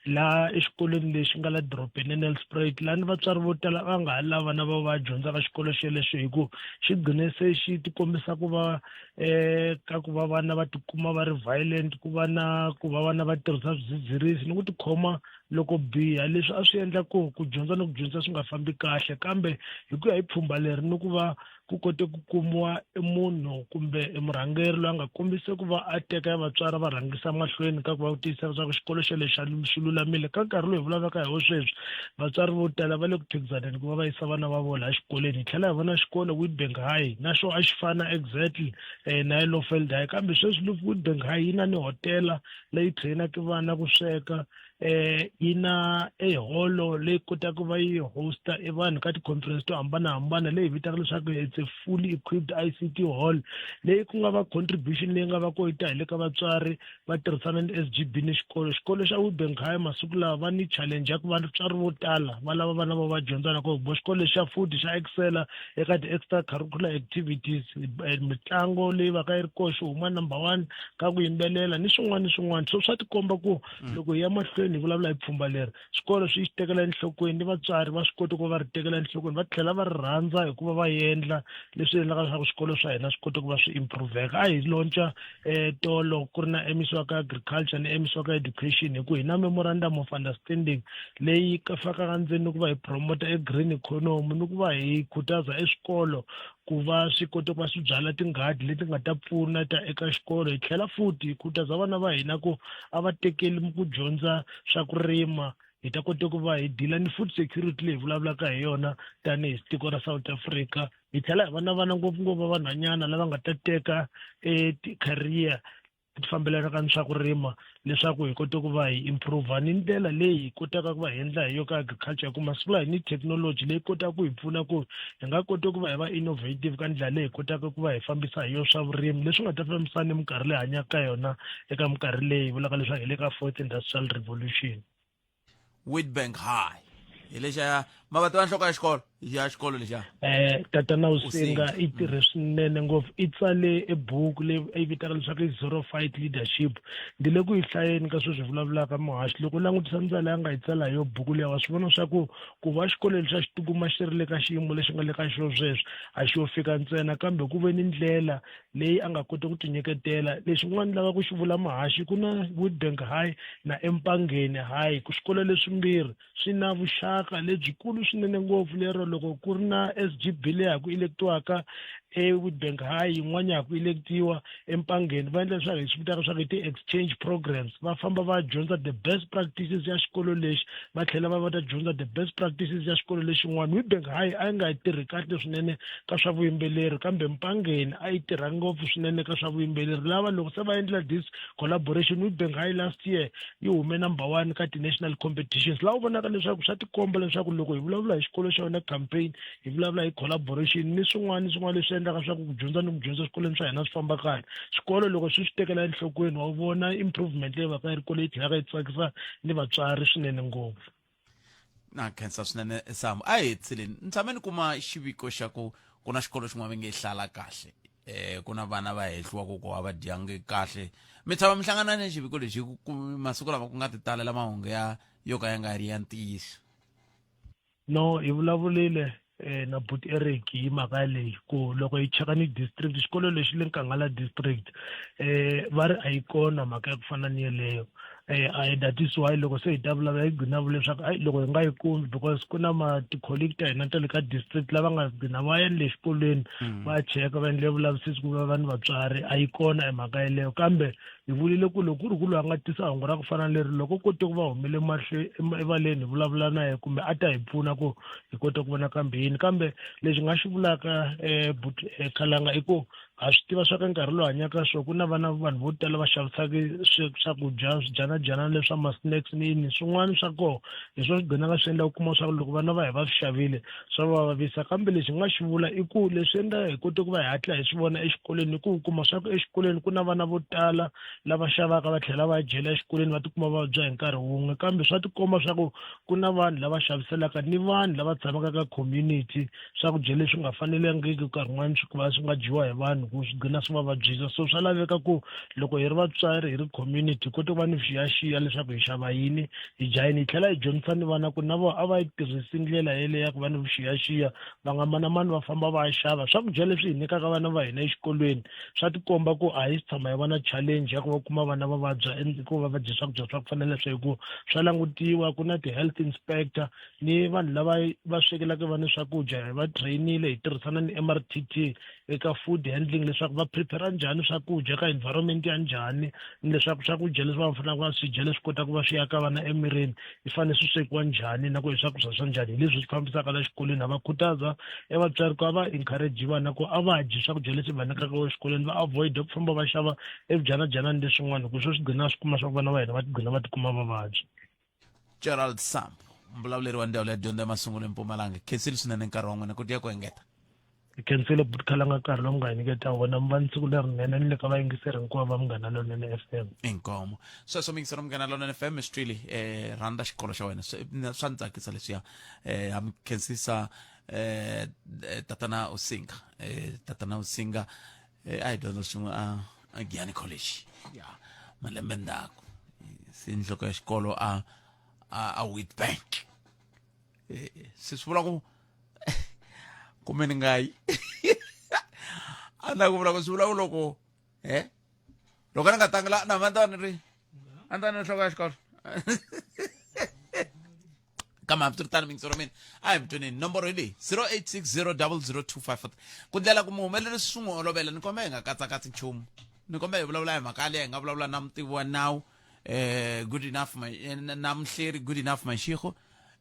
Speaker 13: laha exikolweni lexi nga la dorobeni eNelspruit laha ni vatswari vo tala va nga ha lava vana va va dyondzaka xikolo xelexo hi ku xi gcine se xi tikombisa ku va um ka ku va vana va tikuma va ri violent ku va na ku va vana va tirhisa swidzidzirisi ni ku tikhoma loko biha leswi a swi endla ku ku dyondza ni ku dyondzisa swi nga fambi kahle kambe hi ku ya hi pfhumba leri ni ku va ku kote ku kumiwa munhu kumbe murhangeri loyi a nga kombise ku va a teka ya vatswari va rhangisa mahlweni ka ku va ku tiyisisa leswaku xikolo xelexo xi lulamile ka nkarhi lowu hi vulavulaka hi wo sweswi vatswari vo tala va le ku phikizaneni ku va va yisa vana va vona exikolweni hi tlhela hi vona xikolo Witbank High na xo a xi fana exactly na ya Lowveld High kambe sweswi Witbank High yi na ni hotela leyi train-aka vana ku sweka eh yi na e holo leyi kotaka va yi hosta e vanhu ka ti-conference to hambanahambana leyi vitaka leswaku it's a fully equipped ICT hall leyi ku nga va contribution leyi nga va ko yi ta hi le ka vatswari va tirhisana ni SGB ni xikolo xikolo xa Witbank High masiku lawa va ni challenge ya ku vatswari vo tala va lava vana va va dyondza na ko bo xikolo lexi xa futhi xa excela eka ti-extra curricular activities mitlango leyi va ka yi ri koxe huma number one ka ku yimbelela ni swin'wana ni swin'wana so swa tikomba ku loko hi ya mahlweni hi vulavula hi pfhumba leri swikolo swi xi tekela enhlokweni ni vatswari va swi koti ku va va ri tekela enhlokweni va tlhela va ri rhandza hikuva va endla leswi endlaka leswaku swikolo swa hina swi kota ku va swi improveka a hi lonca um tolo ku ri na MEC wa ka agriculture ni MEC wa ka education hi ku hi na memorandum of understanding leyi fakaka ndzeni ni ku va hi promota e green economy ni ku va hi khutaza eswikolo ku va swi kota ku va swi byala tinghadi leti nga ta pfuna ta eka xikolo hi tlhela futhi hi khutaza vana va hina ku a va tekeli ku dyondza swa ku rima hi ta kota ku va hi deal-a ni food security leyi hi vulavulaka hi yona tanihi tiko ra South Africa hi tlhela hi va na vana ngopfungopfu va vanhwanyana lava nga ta teka e ti-career. ti fambelanaka ni swa ku rima leswaku hi kota ku va hi improve ni ndlela leyi hi kotaka ku va hi endla hi yo ka agriculture hi ku masiku lawa hi ni thekinoloji leyi kotaka ku hi pfuna ku hi nga kota ku va hi va innovative ka ndlela leyi hi kotaka ku va hi fambisa hi yo swa vurimi leswi nga ta fambisana ni minkarhi leyi hanyaka ka yona eka minkarhi leyi vulaka leswaku hi le ka fourth industrial revolution.
Speaker 1: Witbank High hi lexa ma va tiva nhloko ya xikolo ya xikolo lexa
Speaker 13: eh tatana Usinga i tirhe swinene ngopfu i tsale ebuku leyi a yi vitaka leswaku i zero fight leadership ndi le ku yi hlayeni ka sweswi vulavulaka muhaxi loko u langutisa ndlela ya nga yi tsala hi yo buku leyi wa swi vona swa ku ku va xikolo lexi a xi tikuma xi ri le ka xiyimo lexi nga le ka xo sweswi a xi yo fika ntsena kambe ku ve ni ndlela leyi a nga koti ku tinyiketela lexin'wana ni lava ku xi vula muhaxi ku na Witbank High na Empangeni High ku swikolo leswimbirhi swi na vuxaka lebyikulu swinene ngopfu lero loko ku ri na SGB leyi ha ku electiwaka eWitbank High yin'wana ya ha ku electiwa Empangeni va endla leswaku hi swi vitaka leswaku i ti-exchange programs va famba va dyondza the best practices ya xikolo lexi va tlhela va va ta dyondza the best practices ya xikolo lexin'wana. Witbank High a yi nga tirhi kahle swinene ka swa vuyimbeleri kambe Mpangeni a yi tirha ngopfu swinene ka swa vuyimbeleri lava loko se va endla this collaboration Witbank High last year yi hume number one ka ti-national competitions laha u vonaka leswaku swa tikomba leswaku loko hi vulavula hi xikolo xa wena campaign hi vulavula hi collaboration ni swin'wana ni swin'wana leswi endlaka swa ku ku dyondza ni ku dyondza swikolweni swa hina swi famba kahle xikolo loko swi swi tekela enhlokweni wa vona improvement leyi va ka yi ri kona yi tlhelaka yi tsakisa ni vatswari swinene ngopfu
Speaker 1: Na khensa swinene Samu. A hi hetiselen. Ni tshame ni kuma xiviko xa ku ku na xikolo xin'wana va nge hlala kahle. Eh ku na vana va hehliwa ku ku a va dyangi kahle. Mi tshama mi hlangana ni xiviko lexi ku ku masiku lama ku nga ti talela mahungu ya yo ka ya nga ri ya ntiyiso.
Speaker 13: No, hi vulavurile eh, na buti Eric hi mhaka leyi ku loko hi cheka ni district xikolo lexi le Nkangala district eh va ri a yi kona mhaka ya ku fana ni yeleyo eh I that is why loko se hi ta vulavula hi gcina vule leswaku ayi loko hi nga yi kumi because ku na ma ti-colleague ta hina ta le ka district lava nga gcina va ya le xikolweni va cheka va endle vulavisisi ku va va ni vatswari a yi kona emhaka yeleyo kambe Hi vulile ku loko ku ri ku loyi a nga tisa hungu ra ku fana na leri loko kote ku va humele mahle erivaleni hi vulavula na yena kumbe a ta hi pfuna ku hi kota ku vona kambe yini kambe lexi nga xi vulaka um but khalanga i ku ha swi tiva swa ka nkarhi lowu hanyaka swo ku na vana vanhu vo tala va xavisaka swakudya swidyanadyana leswa ma-snacks ni yini swin'wana swa kona hi swo swi gcinaka swi endla u kuma swa ku loko vana va hi va swi xavile swa va vavisa kambe lexi nga xi vula i ku leswi endla hi kote ku va hi hatla hi swi vona exikolweni i ku kuma swa ku exikolweni ku na vana vo tala lava xavaka va tlhela va dyela exikolweni va tikuma va vabya hi nkarhi wun'we kambe swa tikomba swa ku ku na vanhu lava xaviselaka ni vanhu lava tshamaka ka community swakudya leswi nga fanelangiki nkarhi wun'wani swi va swi nga dyiwa hi vanhu ku swi gcina swi va vabyisa so swa laveka ku loko hi ri vatswari hi ri community hi kota ku va ni vuxiyaxiya leswaku hi xava yini hi dya yini hi tlhela hi dyondzisa ni vana ku na vona a va yi tirhisi ndlela yeleyo ya ku va ni vuxiyaxiya va nga manamani va famba va ya xava swakudya leswi hi nyikaka vana va hina exikolweni swa tikomba ku a hi si tshama hi va na challenge ya ku va kuma vana va vabya ku va va dye swakudya swa ku fana na leswo hi ku swa langutiwa ku na ti-health inspector ni vanhu lava va swekelaka vana swakudya hi va train-ile hi tirhisana ni M_R_T_T eka food handling leswaku va prepare njhani swakudya ka environment ya njhani ni leswaku swakudya leswi va fanelaka va swi dya leswi kotaka ku va swi aka vana emirini yi fanele swi swekiwa njhani na ku i swakudya swa njhani hi leswi swi fambisaka la xikolweni ha va khutaza e vatswari ku a va encourage vana ku a va dyi swakudya leswi va nyikaka exikolweni va avoid ku famba va xava evudyanajanani leswin'wana hi ku swo swi gcina swi kuma swa ku vana va hina va tigcina va tikuma va vabya.
Speaker 1: Gerald Sambo mbulavuleri wa ndzawulo ya dyondzo ya masungulo eMpumalanga khensile swinene nkarhi wa n'wina ku tiya ku engeta.
Speaker 13: Hi khensile buti Khalanga nkarhi lowu mi nga hi nyiketa wona mi va ni siku lerinene ni le ka vayingiseri hinkwavo va Munghana Lonene FM.
Speaker 1: Inkomo sweswo muyingiseri wa Munghana Lonene FM swi twile eh rhandza xikolo xa wena swa ni tsakisa leswiya eh ha mi khensisa eh tatana Usinga eh tatana Usinga eh a hi dyondza swin'we a a Giyani College ya malembe ndzhaku se nhloko ya xikolo a a a Witbank eh se swi vula ku kumbe ni nga yi a na ku vula ku swi vula ku loko he loko ni nga tangi la na va ni ri a ni ta ni nhloko ya xikolo kambe hambiswiritano mingisero mina a hi mutweneni nomboro hi leyi 08600025 ku ndlela ku muhumelerisi swi n'wi olovela ni kombela hi nga katsakatsi nchumu ni kombela hi vulavula hi mhaka leyi hi nga vulavula na mutivi wa nawu eh good enough my eh, na muhleri good enough mashiko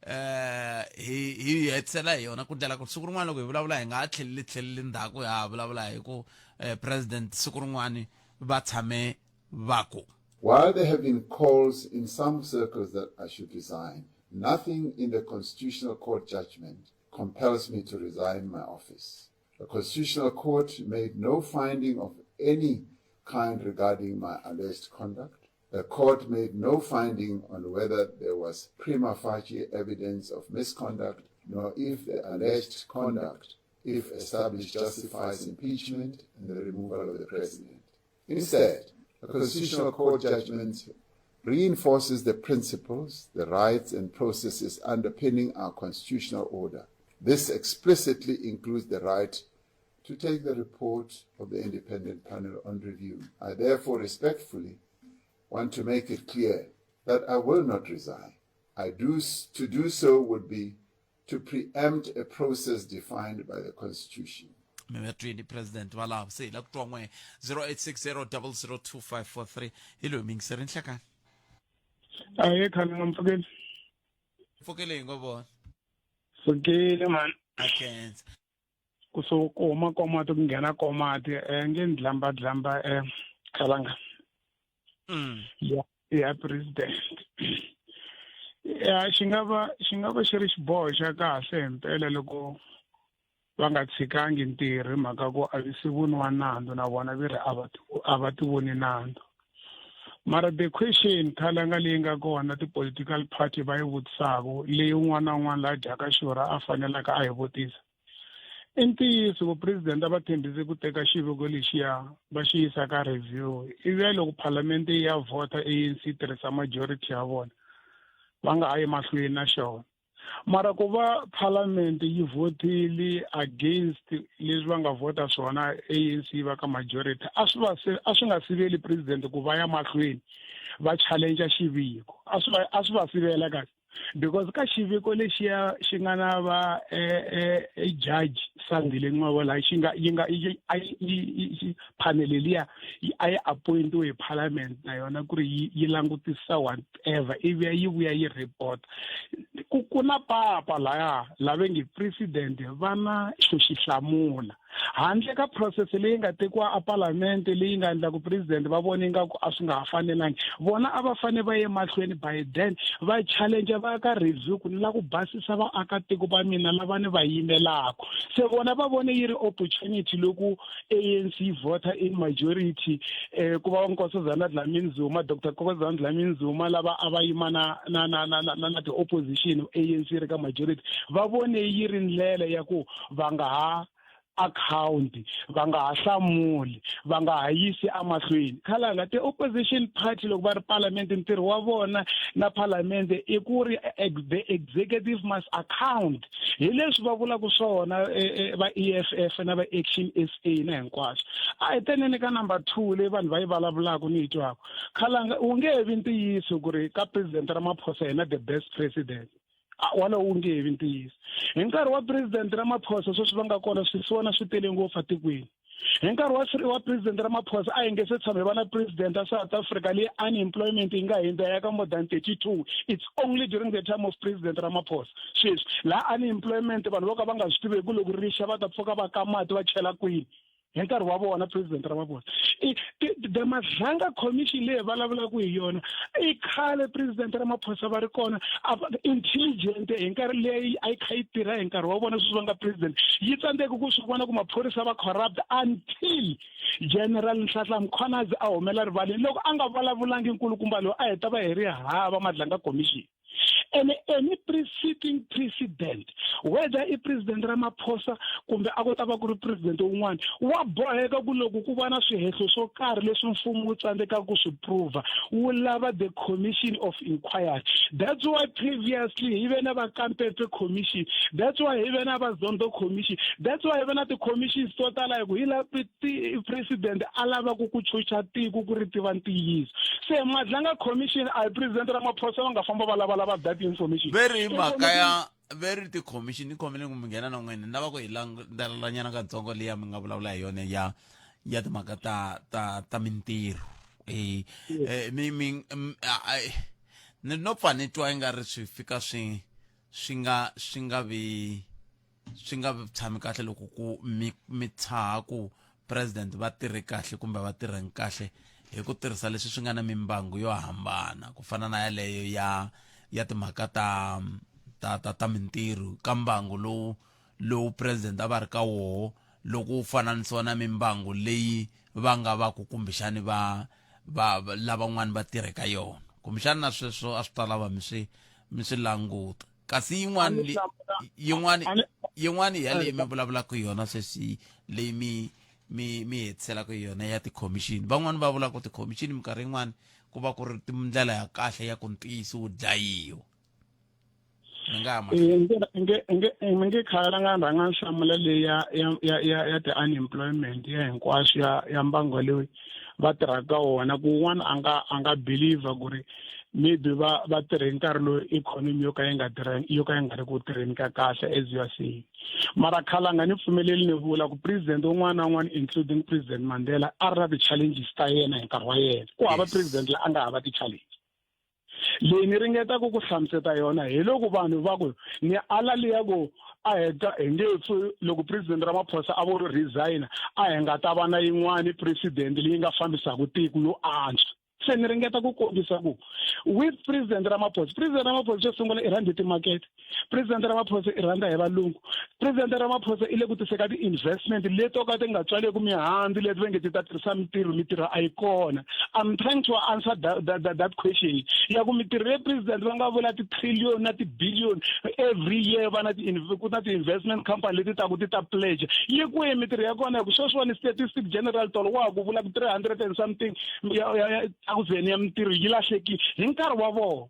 Speaker 1: eh hi hi hetisela hi yona ku ndlela ku siku rin'wana loko hi vulavula hi nga ha tlheleli tlheleli ndzhaku ha vulavula hi ku eh, president siku rin'wana va tshame va ku
Speaker 7: While there have been calls in some circles that I should resign, nothing in the Constitutional Court judgment compels me to resign my office. The Constitutional Court made no finding of any kind regarding my alleged conduct. The court made no finding on whether there was prima facie evidence of misconduct, nor if the alleged conduct, if established, justifies impeachment and the removal of the president. Instead, the Constitutional Court judgment reinforces the principles, the rights, and processes underpinning our constitutional order. This explicitly includes the right to take the report of the independent panel on review. I therefore respectfully want to make it clear that I will not resign. I do, to do so would be to preempt a process defined by the Constitution.
Speaker 1: Mi va twini president valavo se hi la ku twa n'we 0860002543 hi loyi mingiseri nhlekani.
Speaker 18: Aye khale nga mpfukeli.
Speaker 1: Mpfukeli hi ngo vona.
Speaker 18: Pfukile man.
Speaker 1: A khensa.
Speaker 18: Ku so ku huma komati ku nghena komati eh nge ndlamba dlamba eh khalanga. Ya ya president. Ya xi nga va xi nga va xi ri xiboho xa kahle himpela loko va nga tshikangi ntirho hi mhaka ku a vi se voniwa nandzu na vona vi ri a va a va ti voni nandzu. Mara the question khalanga leyi nga kona ti-political party va yi vutisaka leyi un'wana na un'wana la dyaka xurha a fanelaka a yi vutisa i ntiyiso ku president a va tshembise ku teka xiviko lexiya va xi yisa ka review ivi ya loko phalamende yi ya vhota ANC yi tirhisa majority ya vona va nga ha yi mahlweni na xona mara ku va parliament yi vhotile against leswi va nga vhota swona ANC yi va ka majority a swi va a swi nga siveli president ku va ya mahlweni va challenge xiviko a swi va a swi va sivela kahle because ka xiviko lexiya xi nga na va eh, eh, judge Sandile Ngcobo la xi nga yi nga yi panel liya a yi appointiwe hi parliament na yona ku ri yi yi langutisa whatever ivi yi vuya yi report ku ku na papa laya lave nge president va na xo xi hlamula handle ka process leyi nga tekiwa a parliament leyi nga endla ku president va vona ingaku a swi nga ha fanelangi vona a va fane va ye mahlweni by then va challenge va ka review ku ni la ku basisa vaakatiko va mina lava ni va yimelaka se vona va vone yi ri opportunity loko ANC voter in majority eh ku va Nkosazana Dlamini Zuma Dr Nkosazana Dlamini Zuma lava a va yima na na na na na, na ti-opposition ANC ri ka majority va vone yi ri ndlela ya ku va nga ha akhawunti va nga ha hlamuli va nga ha yisi emahlweni khalanga ti-opposition party loko va ri parliament ntirho wa vona na parliament i ku ri the executive must account hi leswi va vulaka swona e, e, va EFF na va Action SA na hinkwaswo a hi teneni ka number 2 leyi vanhu va yi vulavulaka ni yi twaka khalanga wu nge vi ntiyiso ku ri ka president Ramaphosa yena the best president walowo wu nge vi ntiyiso hi nkarhi wa president Ramaphosa sweswi va nga kona swisiwana swi tele ngopfu atikweni hi nkarhi wa wa president Ramaphosa a hi nge se tshama hi va na president ya South Africa leyi unemployment yi nga hundza ya ka more than 32 it's only during the time of president Ramaphosa sweswi laha unemployment vanhu vo ka va nga swi tiveki ku loko rixa va ta pfuka va ka mati va chela kwini hi nkarhi wa vona president Ramaphosa i the Madlanga commission leyi vulavulaka hi yona i khale president Ramaphosa va ri kona intelligent hi nkarhi leyi a yi kha yi tirha hi nkarhi wa vona sweswi va nga president yi tsandzeke ku swi vona ku maphorisa va corrupt until general Nhlanhla Mkhwanazi a humela rivaleni loko a nga vulavulangi nkulukumba loyi a heta va hi ri hava Madlanga commission and any pre-sitting president whether i president Ramaphosa kumbe a ku ta va ku ri president wun'wana wa boheka ku loko ku va na swihehlo swo karhi leswi mfumo wu tsandzekaka ku swi prova wu lava the commission of inquiry that's why previously hi ve na va Kampepe commission that's why hi ve na va Zondo commission that's why hi ve na ti-commissions to tala hi ku hi la president a lavaka ku chucha tiko ku ri tiva ntiyiso se Madlanga commission a hi president Ramaphosa va nga famba va lavalava that information
Speaker 1: ve ri mhaka ya ve ri ti-commission ni khomele ku mi nghena na n'wina ni lava ku hi landzelelanyana katsongo liya mi nga vulavula hi yona ya ya timhaka ta ta ta mintirho e mi mi ni no pfa ni twa i nga ri swi fika swi swi nga swi nga vi swi nga tshami kahle loko ku mi mi tshaha ku president va tirhe kahle kumbe va tirhangi kahle hi ku tirhisa leswi swi nga na mimbangu yo hambana ku fana na yaleyo ya ya timhaka ta ta ta, ta mintirho ka mbangu lowu lowu president a va ri ka woho loko wu fananisiwa na mimbangu leyi va nga va ku kumbexani va va lavan'wana va tirhe ka yona kumbexani na sweswo a swi ta lava mi swi mi swi languta kasi yin'wana yin'wana yin'wana ya leyi mi vulavulaka yona sweswi leyi mi mi mi hetiselaka yona ya tikhomixini van'wani va vula ku tikhomixini minkarhi yin'wana ku va ku ri ndlela ya kahle ya ku ntiyiso wu dlayiwa mi nga ya
Speaker 18: mi nge khale nga rhanga ni hlamula leyi ya ya ya ya ya ti-unemployment ya hinkwaswo ya ya mbango leyi va tirhaka ka wona ku un'wana a nga a nga believer ku ri maybe va va tirhe nkarhi lowu economy yo ka yi nga tirhangi yo ka yi nga ri ku tirheni ka kahle as you are saying mara khalanga ni pfumeleli ni vula ku president un'wana na un'wana including president Mandela a ri na ti-challenges ta yena hi nkarhi wa yena ku hava president la a nga hava ti-challenge leyi ni ringetaka ku hlamuseta yona hi loko vanhu va ku ni ala liya ku a heta hi nge pfi loko president Ramaphosa a vo ri resign a hi nga ta va na yin'wani president leyi nga fambisaka tiko yo antswa se ni ringeta ku kombisa ku with president Ramaphosa president Ramaphosa xo sungula i rhandze timakete president Ramaphosa i rhandza hi valungu president Ramaphosa i le ku tiseka ti-investment leto ka ti nga tswaleki mihandzu leti va nge ti ta tirhisa mintirho mintirho a yi kona I'm trying to answer that, that, that, that question ya ku mintirho leyi president va nga vula ti-trillion na ti-billion every year va na ku na ti-investment company leti taku ti ta pledge yi kwihi mintirho ya kona hi ku sweswiwani statistic general tolo wa ha ku vula ku 300 and something ya ya ya thousand ya mintirho yi lahlekile hi nkarhi wa vona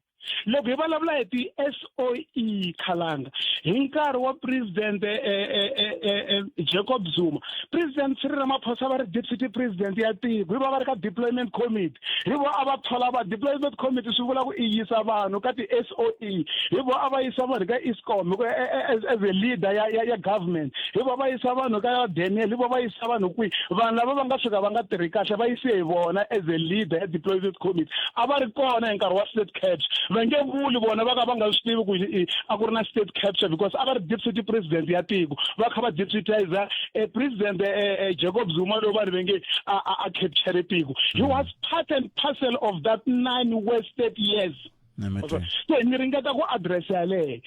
Speaker 18: loko hi vulavula hi ti-SOE khalanga hi nkarhi wa president eh, eh, eh, Jacob Zuma president Cyril Ramaphosa va ri deputy president ya tiko hi va va ri ka deployment committee hi vo a va thola va deployment committee swi vula ku i yisa vanhu ka ti-SOE hi vo a va yisa vanhu ka Eskom as, as a leader ya, ya, ya government hi vo va yisa vanhu ka Daniel hi vo va yisa vanhu kwihi vanhu lava va nga fika va nga tirhi kahle va yise hi vona as a leader ya deployment committee a va ri kona hi nkarhi wa state capture va nge vuli vona va ka va nga swi tivi ku a ku ri na state capture because a va ri deputy president ya tiko va kha va deputizer eh, president eh, eh, Jacob Zuma lowu vanhu va nge a a capture tiko he was part and parcel of that nine wasted years so ni ringeta ku address yaleyo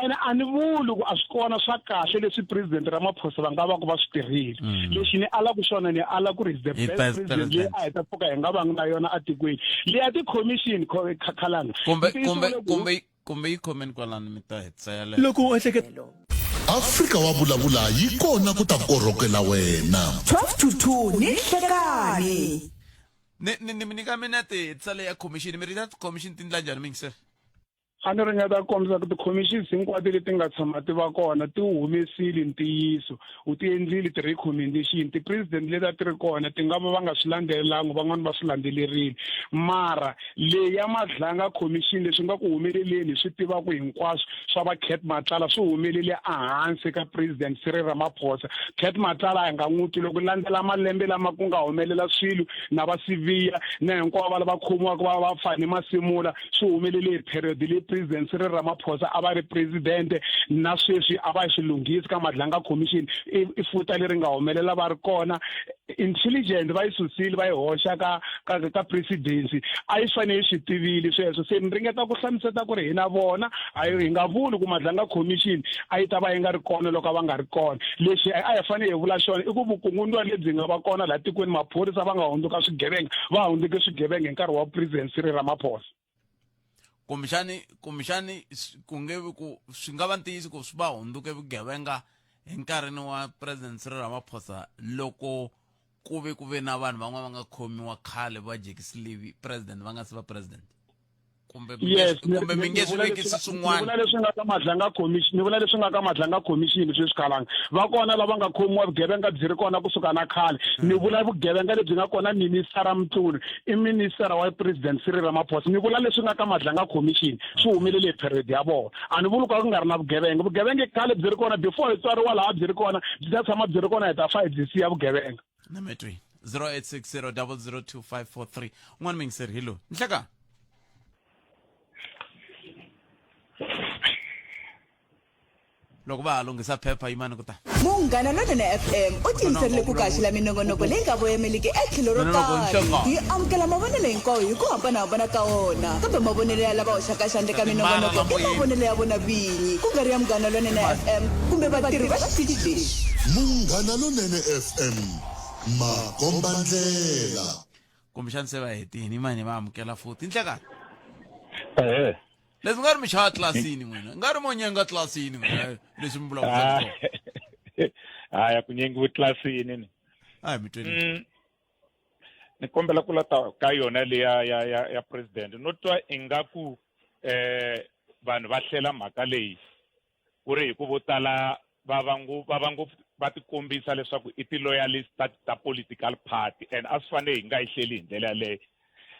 Speaker 18: ene a ni vuli ku a swi kona swa kahle leswi president Ramaphosa va nga va ku va swi tirhile mm. lexi ni alaku xona ni ala ku ri is the best president leyi a hi ta pfuka hi nga vangi na yona atikweni leya ti-commission khakhalanga
Speaker 1: kumbe kumbe kumbe kumbe yi khomeni kwalano mi ta hetisa yaleyo
Speaker 2: loko u ehleketa Afrika wa vulavula yi kona ku ta korhokela wena.
Speaker 3: 12 to 2 ni nhlekani.
Speaker 1: Ni ni ni mi nyika minete hetisa leyi ya khomixini mi ri ta tikhomixini ti ndla njhani muyingiseri?
Speaker 18: A ni ringeta ku kombisa ku tikhomixini hinkwato leti nga tshama ti va kona ti wu humesile ntiyiso wu ti endlile ti-recommendation ti-president leti a ti ri kona ti nga va va nga swi landzelelanga van'wani va swi landzelerile mara leyi ya Madlanga commission leswi nga ku humeleleni hi swi tivaka hinkwaswo swa va Cat Matlala swi humelele ehansi ka president Cyril Ramaphosa Cat Matlala a hi nga n'wi twi loko landzela malembe lama ku nga humelela swilo na va Siviya na hinkwavo va lava khomiwaka va va Fannie Masemola swi humelele hi period leyi president Cyril Ramaphosa a va ri president na sweswi a va swi lunghisi ka Madlanga commission i i futa leri nga humelela va ri kona intelligent va yi susile va yi hoxa ka ka ka presidency a yi fanele yi swi tivile sweswo se ni ringeta ku hlamuseta ku ri hina vona a hi nga vuli ku Madlanga commission a yi ta va yi nga ri kona loko a va nga ri kona lexi a hi fanele hi vula xona i ku vukungundzwana lebyi nga va kona laha tikweni maphorisa va nga hundzuka swigevenga va hundzuke swigevenga hi nkarhi wa president Cyril Ramaphosa
Speaker 1: kumbexani kumbexani ku nge vi ku swi nga va ntiyiso ku swi va hundzuke vugevenga hi nkarhini wa president Cyril Ramaphosa loko ku ve ku ve na vanhu van'wana va nga khomiwa khale va jekisilivi president va nga si va president kumbe
Speaker 18: yes
Speaker 1: kumbe mi nge swi vekisi swin'wana
Speaker 18: vula leswi nga ka Madlanga commission ni vula leswi nga ka Madlanga commission sweswi khalanga va kona lava nga khomiwa vugevenga byi ri kona kusuka na khale ni vula vugevenga lebyi nga kona minister Mutulu i minister wa president Cyril Ramaphosa ni vula leswi nga ka Madlanga commission swi humelele hi period ya vona a ni vuli ku a ku nga ri na vugevenga vugevenga i khale byi ri kona before hi tswariwa laha byi ri kona byi ta tshama byi ri kona hi ta fa hi byi siya vugevenga
Speaker 1: nametwi 0860 002543 un'wana muyingiseri hi loyi nhleka Loko va ha lunghisa phepha yimani ku ta.
Speaker 3: Munghana Lonene FM u tiyimiserile ku kaxela minongonoko leyi nga voyemeliki etlhelo ro karhi. Hi amukela mavonelo hinkwawo hi ku hambanahambana ka wona, kambe mavonelo ya lava hoxaka xandla eka minongonoko i mavonelo ya vona vinyi, ku nga ri ya Munghana Lonene FM kumbe vatirhi va xitichi lexi.
Speaker 2: Munghana Lonene FM, makombandlela.
Speaker 1: Kumbexana se va hetini, yimani hi va amukela futhi. Nhlekani.
Speaker 19: Ehe.
Speaker 1: Leswi nga ri mi chaya tlilasini n'wina, nga ri mo nyenga tlilasini n'wina leswi mi vulavulaka swona.
Speaker 19: Haya ku nyengiwi tlilasini ni.
Speaker 1: A hi mi tweni.
Speaker 19: Ni kombela ku lata ka yona leya ya ya ya president no twa ingaku vanhu va hlela mhaka leyi ku ri hi ku vo tala va va va va ngopfu va tikombisa leswaku i ti-loyalist ta political party and a swi fanele hi nga yi hleli hi ndlela yaleyo.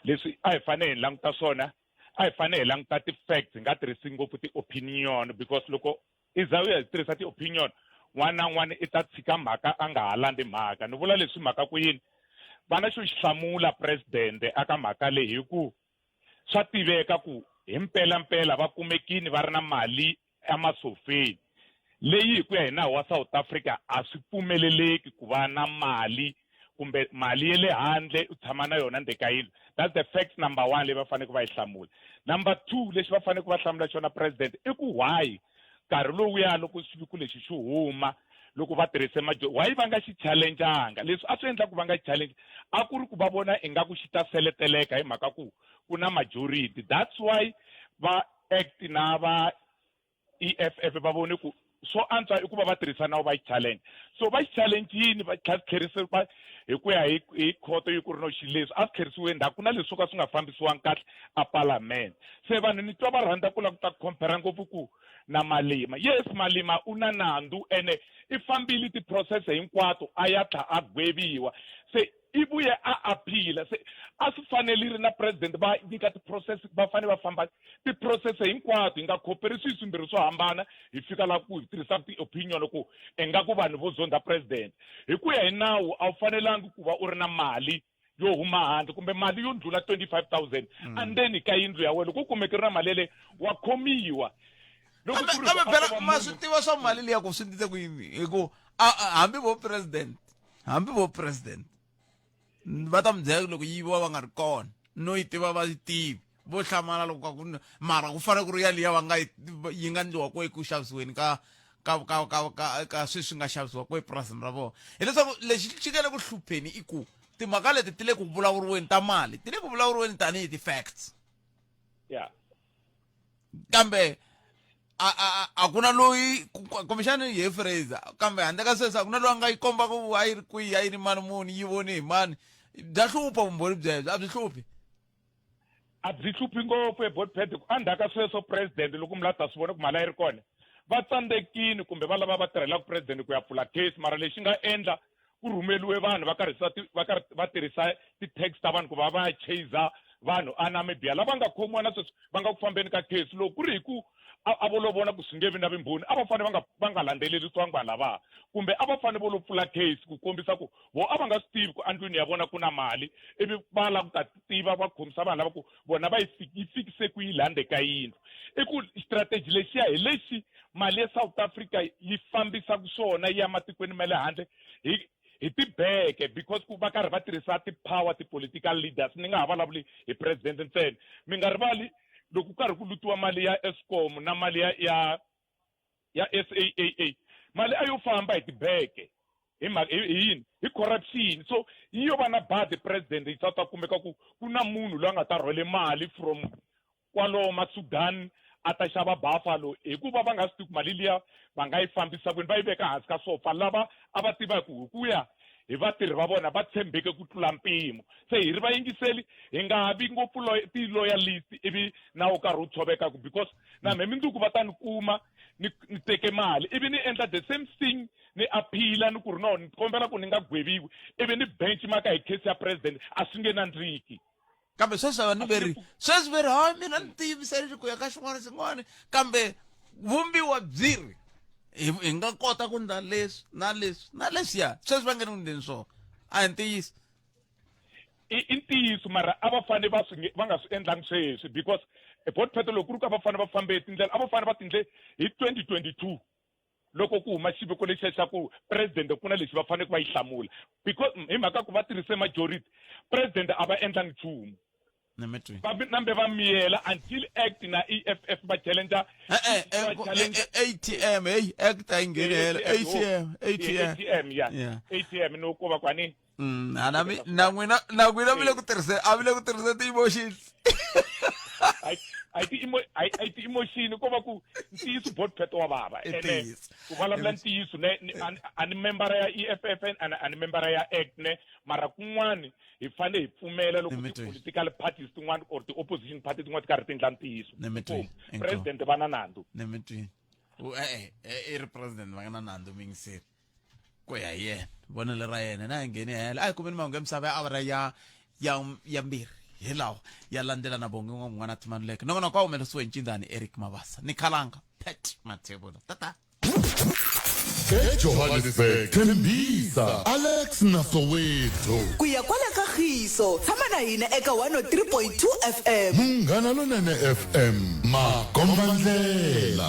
Speaker 19: Leswi a hi fanele hi languta swona, a hi fanele hi languta ti-facts, hi nga tirhisi ngopfu ti-opinion because loko i za u ya hi tirhisa ti-opinion n'wana na n'wana i ta tshika mhaka a nga ha landzi mhaka. Ni vula leswi mhaka ku yini, va na xo xi hlamula president aka mhaka leyi hi ku swa tiveka ku hi mpelampela va kumekini va ri na mali emasofeni leyi hi ku ya hi nawu wa South Africa a swi pfumeleleki ku va na mali kumbe mali ya le handle u tshama na yona ndzeni ka yindlu. That's the fact number one leyi va faneleke va yi hlamula. Number two lexi va faneleke va hlamula xona president i ku why nkarhi lowuya loko xiviko lexi xi huma loko va tirhise why va nga xi challenge-anga. Leswi a swi endla ku va nga xi challenge a ku ri ku va vona ingaku xi ta seleteleka hi mhaka ku ku na majority. That's why va act na va EFF va vone ku swo antswa i ku va va tirhisa nawu va xi challenge. So va xi challenge-ini va tlhela swi tlherisa va hi ku ya hi khoto yi ku ri no xi leswi a swi tlherisiwe ndzhaku, ku na leswi swo ka swi nga fambisiwangi kahle a palamende. Se vanhu ni twa va rhandza ku lava ku ta compare ngopfu ku na Malema. Yes, Malema u na nandzu ene i fambile ti-process hinkwato a ya tlha a gweviwa. Se i vuye a appeal. Se a swi fanerile na president va nyika ti-process, va fanele va famba ti-process hinkwato, hi nga khoperi swilo swimbirhi swo hambana hi fika laha ku hi tirhisaka ti-opinion ku ingaku vanhu vo zondha president. Hi ku ya hi nawu a wu fanelangi ku va u ri na mali yo huma handle kumbe mali yo ndlula 25,000 endzeni ka yindlu ya wena. Loko u kumeke ri na mali yeleyo wa khomiwa. Loko ku ri
Speaker 1: Kambe
Speaker 19: ku a
Speaker 1: phela
Speaker 19: ko va
Speaker 1: ma swi
Speaker 19: munhu
Speaker 1: tiva swa mali liya ku swi ndlise ku yini, hi ku hambi vo president, hambi vo president va ta mi byela loko yi yiviwa va nga ri kona, no yi tiva va yi tivi, vo hlamala loko ka ku mara ku fanele ku ri yaliya va nga yi, yi nga ndliwa ku eku xavisiweni ka ka ka ka ka ka sweswi nga xavisiwa ku epurasini ra vona. Hileswaku lexi xi nga le ku hlupheni i ku timhaka leti ti le ku vulavuriweni ta mali, ti le ku vulavuriweni tanihi ti-facts. Kambe a ku na loyi kumbexana hi Fraser, kambe handle ka sweswo a ku na loyi a nga yi komba ku a yi ri kwihi, a yi ri mani muni, yi vone hi mani. Bya hlupha vumbhoni byebyo, a byi hluphi?
Speaker 19: A byi hluphi ngopfu eBotpet. Ku endzhaku ka sweswo president loko mi la ta swi vona ku mali a yi ri kona, va tsandzekile kumbe va lava va tirhelaka president ku ya pfula case, mara lexi nga endla ku rhumeliwe vanhu va karhi va karhi va tirhisa ti-tax ta vanhu ku va va ya chaser vanhu a Namibia lava nga khomiwa na sweswi va nga ku fambeni ka case. Loko ku ri hi ku a vo lo vona ku swi nge vi na vumbhoni, a va fanele va nga landzelerisiwangi vanhu lava, kumbe a va fanele vo lo pfula case ku kombisa ku vo a va nga swi tivi ku endlwini ya vona ku na mali, ivi va lava ku ta tiva va khomisa vanhu lava ku vona va yi fikise ku yi lande ka yindlu. I ku strategy lexiya hi lexi mali ya South Africa yi fambisaka swona yi ya matikweni ma le handle hi tibeke, because ku va karhi va tirhisa ti-power ti-political leaders. Ni nga ha vulavuli hi president ntsena, mi nga rivali loko ku karhi ku lutiwa mali ya Eskom na mali ya SAAA, mali a yo famba hi tibeke hi mhaka hi yini, hi corruption. So yi yo va na bad president yi ta kumeka ku ku na munhu loyi a nga ta rhwele mali from kwalomu Sudan a ta xava Buffalo, hikuva va nga swi tivi ku mali liya va nga yi fambisa kwini, va yi veka hansi ka sofa. Lava a va tiva ku hi ku ya hi vatirhi va vona va tshembeke ku tlula mpimo. Se hi ri vayingiseli hi nga vi ngopfu ti-loyalist ivi na wo karhi wu tshoveka ku because na mehe mundzuku va ta ni kuma ni teke mali ivi ni endla the same thing, ni appeal ni ku ri no ni kombela ku ni nga gweviwi, ivi ni benchmark hi case ya president, a swi nge nandziki.
Speaker 1: Kambe sweswi a ni veri, sweswi veri hayi mina ni tiyimiserile ku ya ka xin'wana xin'wana, kambe vumbiwa byi ri hi nga kota ku ndla leswi na leswi na leswiya, sweswi va nge ni ku ndleni swona, a hi ntiyiso?
Speaker 19: I ntiyiso, mara a va fanele va swi va nga swi endlangi sweswi, because bot pheto loko ku ri ku a va fanele va fambe tindlela, a va fanele va tindle hi 2022. loko ku huma xiviko lexiya xa ku president ku na lexi va fanele va yi hlamula because hi mhaka ku va tirhise majority president a va endlangi nchumu
Speaker 1: ni mi twi
Speaker 19: va nambe va miyela until act na EFF va challenger
Speaker 1: ATM hey act a yi nghenela ATM ATM
Speaker 19: ATM ya
Speaker 1: Yeah.
Speaker 19: ATM no ko va kwani
Speaker 1: A na mi na n'wina na n'wina mi le ku tirhise a mi le ku tirhise ti-emotions
Speaker 19: a yi ti a yi ti-emotion ko va ku ntiyiso bot pet wa vava
Speaker 1: I
Speaker 19: ene
Speaker 1: ntiyiso.
Speaker 19: ku vulavula ntiyiso ne ni- a ni- a ni membara ya EFF a ni- a ni membara ya act ne mara kun'wani hi fanele hi pfumela loko ti-political parties tin'wana or ti-opposition party tin'wana ti karhi ti endla ntiyiso
Speaker 1: Ni mi twi.
Speaker 19: Inkomu. President va na nandzu
Speaker 1: ni mi twi e-e i ri president va nga na nandzu muyingiseri ku ya hi yena vonelo ra yena na hi ngheni hela a hi kumeni mahungu ya misava ya awara ya ya ya mbirhi hi lawa ya landzela na bongi n'wana timanuleke nongonoko wa humelerisiwe hi ncindani eric mabasa ni khalanga pet mathebula tata
Speaker 2: ejohannesburg tembisa alex na soweto
Speaker 3: ku ya kwala ka khiso tshama na hina eka 103.2 fm
Speaker 2: munghana lonene fm makombandlela.